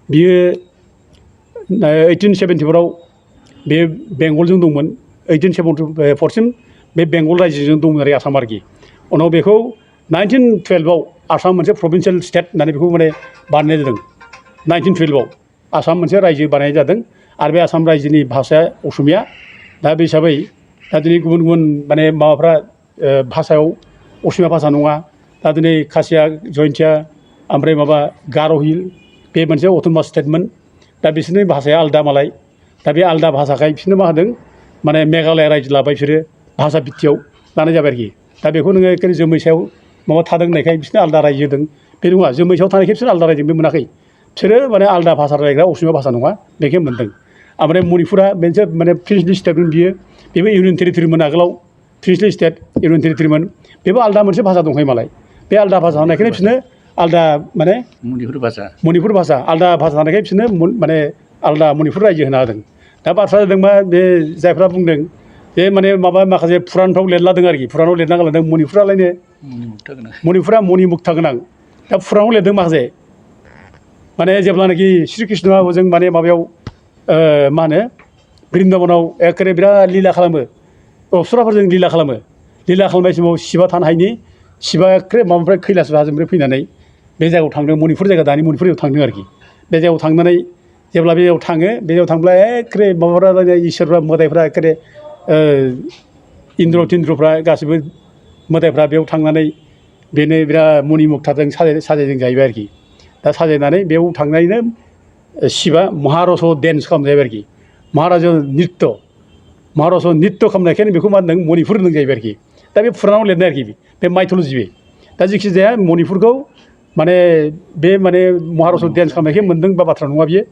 बियो 1874 बे बेंगलजों दंमोन 1874सिम बे बेंगल रायजोजों दंमोन आरो आसाम आरोखि उनाव बेखौ 1912आव आसाम मोनसे प्रभिन्सियेल स्टेट होननानै बेखौ माने बानायनाय जादों 1912आव आसाम मोनसे रायजो बानायनाय जादों आरो बे आसाम रायजोनि भाषाया असमिया दा बे हिसाबै दा दिनै गुबुन गुबुन माने माबाफ्रा भाषायाव असमिया भाषा नङा दा दिनै खासिया जयन्तिया ओमफ्राय माबा गार' हिल बे मोनसे अट'नमास स्टेटमोन दा बिसोरनि भाषाया आलादा मालाय दा बे आलादा भाषाखाय बिसोरनो मा होदों माने मेघालय रायजो लाबाय बिसोरो भाषा भित्तियाव लानाय जाबाय आरोखि दा बेखौ नोङो एखे जोमै सायाव माबा थादों होननायखाय बिसोरनो आलादा रायजो होदों बे नङा जोमै सायाव थानायखाय बिसोर आलादा रायजोबो मोनाखै बिसोरो माने आलादा भाषा रायग्रा असमिया भाषा नङा बेखौ मोन्दों ओमफ्राय मणिपुरा मोनसे माने प्रिन्सलि स्टेटमोन बियो बेबो इउनियन टेरिटरिमोन आगोलाव प्रिन्सलि स्टेट इउनियन टेरिटरिमोन बेबो आलादा मोनसे भाषा दंखायो मालाय बे आलादा भाषा थानायखायनो बिसोरनो आलादा माने मणिपुर भाषा आलादा भाषा थानायखाय बिसोरनो माने आलादा मणिपुर रायजो होना होदों दा बाथ्राया जादों मा बे जायफ्रा बुंदों बे माने माबा माखासे पुरानफ्राव लिरलादों आरोखि पुरानाव लिरना गालांदों मणिपुरालायनो मणिपुरा मणिमुक्ता गोनां दा पुरानाव लिरदों माखासे माने जेब्लानाखि श्री कृष्णआ जों माने माबायाव मा होनो बृन्दाबनाव एखेबारे बिराद लीला खालामो अप्सराफोरजों लीला खालामो लीला खालामनाय समाव शिबा थानो हायिनि शिबा एखे माबानिफ्राय कैलास हाजोनिफ्राय फैनानै बे जायगायाव थांदों मणिपुर जायगा दानि मणिपुर जायगायाव थांदों आरोखि बे जायगायाव थांनानै जेब्ला बे जायगायाव थाङो बे जायगायाव थांब्ला एखे माबाफ्रा इसोरफ्रा मोदायफ्रा एखे इन्द्र तिन्द्रफ्रा गासिबो मोदायफ्रा बेयाव थांनानै बेनो बिराद मणिमुक्ताजों साजायदों जाहैबाय आरोखि दा साजायनानै बेयाव थांनानैनो शिबा महारस डेन्स खालामजाहैबाय आरोखि महाराज नित्य खालामनायखायनो बेखौ मा होनदों मणिपुर होनदों जाहैबाय आरोखि दा बे पुरानाव लिरनाय आरोखि बे माइथल'जि दा जेखि जाया मणिपुरखौ माने बे माने महारस डेन्स खालामनायखाय मोन्दों बा बाथ्रा नङा बियो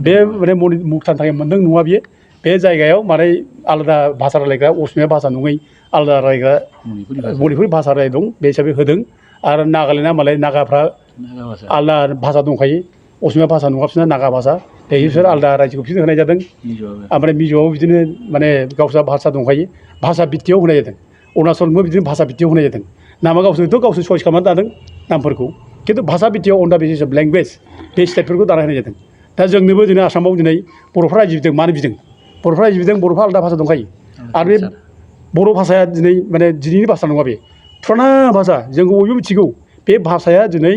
बे माने मणिमुक्तानि थाखाय मोन्दों नङा बियो बे जायगायाव माने आलादा भाषा रायलायग्रा असमिया भाषा नङै आलादा रायग्रा मणिपुरि भाषा राय दं बे हिसाबै होदों आरो नागालेण्डआ मालाय नागाफ्रा आलादा भाषा दंखायो असमिया भाषा नङा बिसोरना नागा भाषा बे बिसोर आलादा रायजोखौ बिसोरनो होनाय जादों ओमफ्राय मिज'आव बिदिनो माने गावस्रा भाषा दंखायो भाषा भित्तियाव होनाय जादों अरुणाचलबो बिदिनो भाषा भित्तियाव होनाय जादों नामा गावसोरथ' गावसोर चइस खालामनानै दादों नामफोरखौ खिन्थु भाषा भित्तियाव अन दा बेसिस अफ लेंगुवेज बे स्टेटफोरखौ दाना होनाय जादों दा जोंनोबो दिनै आसामाव दिनै बर'फ्रा रायजो बिदों मानो बिदों बर'फ्रा रायजो बिदों बर'फ्रा आलादा भाषा दंखायो आरो बे बर' भाषाया दिनै माने दिनैनि भाषा नङा बे फुराना भाषा जों बयबो मिथिगौ बे भाषाया दिनै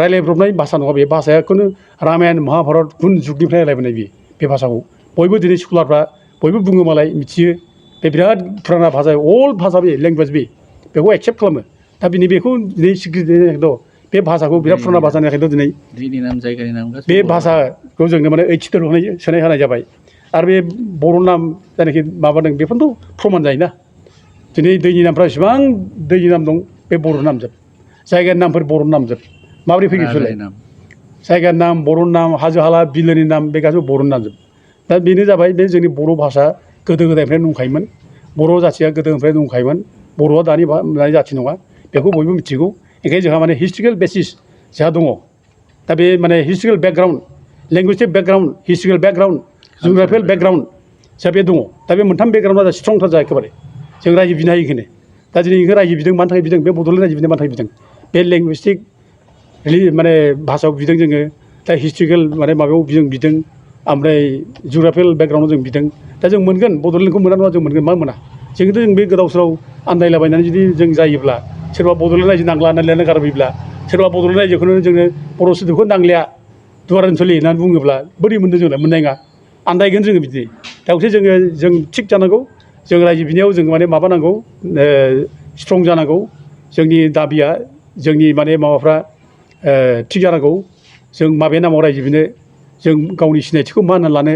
रायज्लायब्रबनाय भाषा नङा बे भाषाखौनो रामायण महाभारत गुन जुगनिफ्राय रायलायबोनाय बे भाषाखौ बयबो दिनै स्कलारफ्रा बयबो बुङो मालाय मिथियो बे बिराद फुराना भाषा अल्ड भाषा बे लेंगुवेज बेखौ एक्सेप्ट खालामो दा बिनि बेखौ दिनै सिक्रिट बे भाषाखौ बिराद फुराना भाषानि थाखायथ' दिनै बे भाषाखौ जोंनो माने 80 सोनाय होनाय जाबाय आरो बे बर' नाम जायनाखि माबादों बेफोरथ' प्रमान जायोना दिनै दैनि नामफ्रा इसेबां दैनि नाम दं बे बर' नामजोब जायगानि नामफोर बर' नामजोब माबोरै फैगोन बिसोरलाय जायगानि नाम बर' नाम हाजो हाला बिलोनि नाम बे गासैबो बर' नामजोब दा बेनो जाबाय बे जोंनि बर' भाषा गोदो गोदायनिफ्रायनो दंखायोमोन बर' जाथिया गोदोनिफ्रायनो दंखायोमोन बर'आ दानि जाथि नङा बेखौ बयबो मिथिगौ ओंखायनो जोंहा माने हिस्ट्रिकेल बेसिस जोंहा दङ दा बे माने historical background linguistic background historical background geographical background जोंहा बे दङ दा बे मोनथाम बेकग्राउन्डआ स्ट्रंथार जायो एखेबारे जों रायजो बिनो हायो बेखौनो दा दिनै बेखौ रायजो बिदों मानि थाखाय बिदों बे बड'लेण्ड रायजो बिदों मानि थाखाय बिदों बे लेंगुवेस्टिक माने भाषायाव बिदों जोङो दा हिस्ट्रिकेल माने माबायाव जों बिदों ओमफ्राय जिअ'ग्राफिकेल बेकग्राउन्डआव जों बिदों दा जों मोनगोन बड'लेण्डखौ मोना नङा जों मोनगोन मा मोना जोंथ' जों बे गोदाव सोराव आन्दायलाबायनानै जुदि जों जायोब्ला सोरबा बड'लेण्ड रायजो नांला होननानै लिरनो गारबोयोब्ला सोरबा बड'लेण्ड रायजोखौनो जोङो बर' सोदोबखौ नांलिया दुवार ओनसोलि होननानै बुङोब्ला बोरै मोनदों जोंलाय मोननाय नङा आन्दायगोन जोङो बिदि दा जों थिग जानांगौ जों रायजो बिनायाव जों माने माबानांगौ स्ट्रं जानांगौ जोंनि दाबिया जोंनि माने माबाफ्रा थिग जानांगौ जों माबे नामाव रायजो बिनो जों गावनि सिनायथिखौ मा होननानै लानो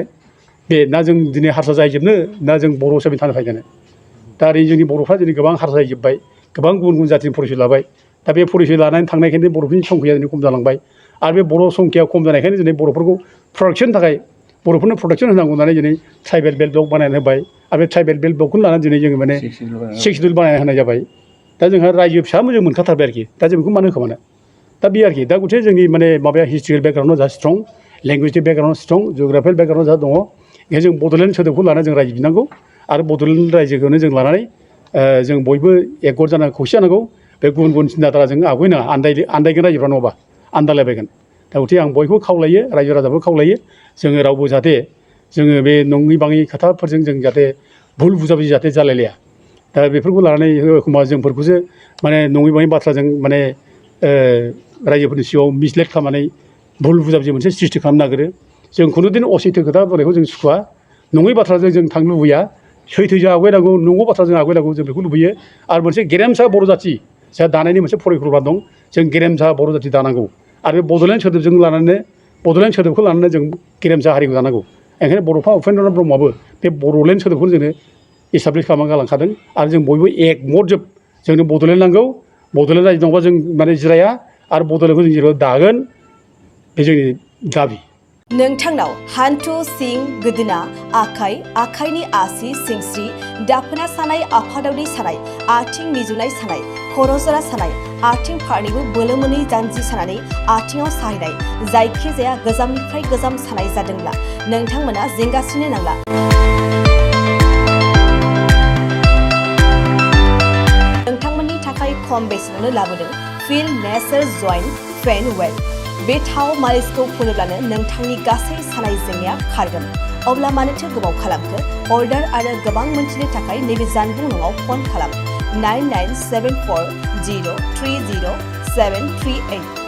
बे ना जों दिनै हारसा जाहैजोबनो ना जों बर' हिसाबै थानो फैगोन दा ओरै जोंनि बर'फ्रा दिनै गोबां हारसा जाहैजोब्बाय गोबां गुबुन गुबुन जाथिनि परिसय लाबाय दा बे परिसय लानानै थांनायखायनो बर'फोरनि संख्या दिनै खम जालांबाय आरो बे बर' संख्या खम जानायखायनो दिनै बर'फोरखौ प्रटेक्सननि थाखाय बर'फोरनो प्रटेक्सन होनांगौ होननानै दिनै ट्राइबेल बेल्ट ब्लक बानायनानै होबाय आरो बे ट्राइबेल बेल्ट ब्लकखौनो लानानै दिनै जोङो माने 6 सिडुल बानायना होनाय जाबाय दा जोंहा रायजो फिसा जों मोनखाथारबाय आरोखि दा जों बेखौ मानो होखोमानो दा बे आरोखि दा गथे जोंनि माने माबाया हिस्ट्रिकेल बेकग्राउन्डआव जा स्ट्रं लेंगुवेजनि बेकग्राउन्डआव स्ट्रं जिअ'ग्राफिकेल बेकग्राउन्डआव जा दङ बेखायनो जों बड'लेण्ड सोदोबखौ लानानै जों रायजो बिनांगौ आरो बड'लेण्ड रायजोखौनो जों लानानै जों बयबो एकगत जानांगौ खौसे जानांगौ बे गुबुन गुबुन सिन्था धाराजों आवगायनाङा आन्दायगोन रायजोफ्रा नङाबा आन्दायलायबायगोन दा गथिखे आं बयखौबो खावलायो रायजो राजाखौ खावलायो जोङो रावबो जाहाथे जोङो बे नङै बाङै खोथाफोरजों जों जाहाथे भुल बुजाबुजि जाहाथे जालायलाया दा बेफोरखौ लानानै एखमबा जोंफोरखौसो माने नङै बाङै बाथ्राजों माने रायजोफोरनि सिगाङाव मिसलेट खालामनानै भुल बुजाबुजि मोनसे सृष्टि खालामनो नागिरो जों खुनुदिन असैथो खोथा बुंनायखौ जों सुखुवा नङै बाथ्राजों जों थांनो लुबैया सैथोजों आवगायनांगौ नंगौ बाथ्राजों आवगायनांगौ जों बेखौ लुबैयो आरो मोनसे गेरेमसा बर' जाथि जाहा दानायनि मोनसे परिकल्पना दं जों गेरेमसा बर' जाथि दानांगौ आरो बे बड'लेण्ड सोदोबजों लानानै बड'लेण्ड सोदोबखौ लानानै जों गेरेमसा हारिखौ दानांगौ ओंखायनो बड'फा उपेन्द्रनाथ ब्रह्मआबो बे बड'लेण्ड सोदोबखौ जोंनो इस्टाब्लिस खालामना गालांखादों आरो जों बयबो एकमतजोब जोंनो बड'लेण्ड नांगौ बड'लेण्ड रायजो नङाबा जों माने जिराया आरो बड'लेण्डखौ जों जेराव दागोन बे जोंनि दाबि नोंथांनाव हान्थु सिं गोदोना आखाइनि आसि सिंस्रि दाफोना सानाय आफादावनि सानाय आथिं मिजुनाय सानाय खर' जरा सानाय आथिं फारनैबो बोलो मोनै जानजि सानानै आथिङाव साहैनाय जायखिजाया गोजामनिफ्राय गोजाम सानाय जादोंब्ला नोंथांमोना जिंगासिनो नांला नोंथांमोननि थाखाय खम बेसेनावनो लाबोदों फिल नेचार जइन्ट पेन वेल बे थाव मालिसखौ फुनोब्लानो नोंथांनि गासै सानाय जेंनाया खारगोन अब्ला मानोथो गोबाव खालामखो अर्डार आरो गोबां मोनथिनो थाखाय नैबे जानबुं नङाव फन खालाम 9974030738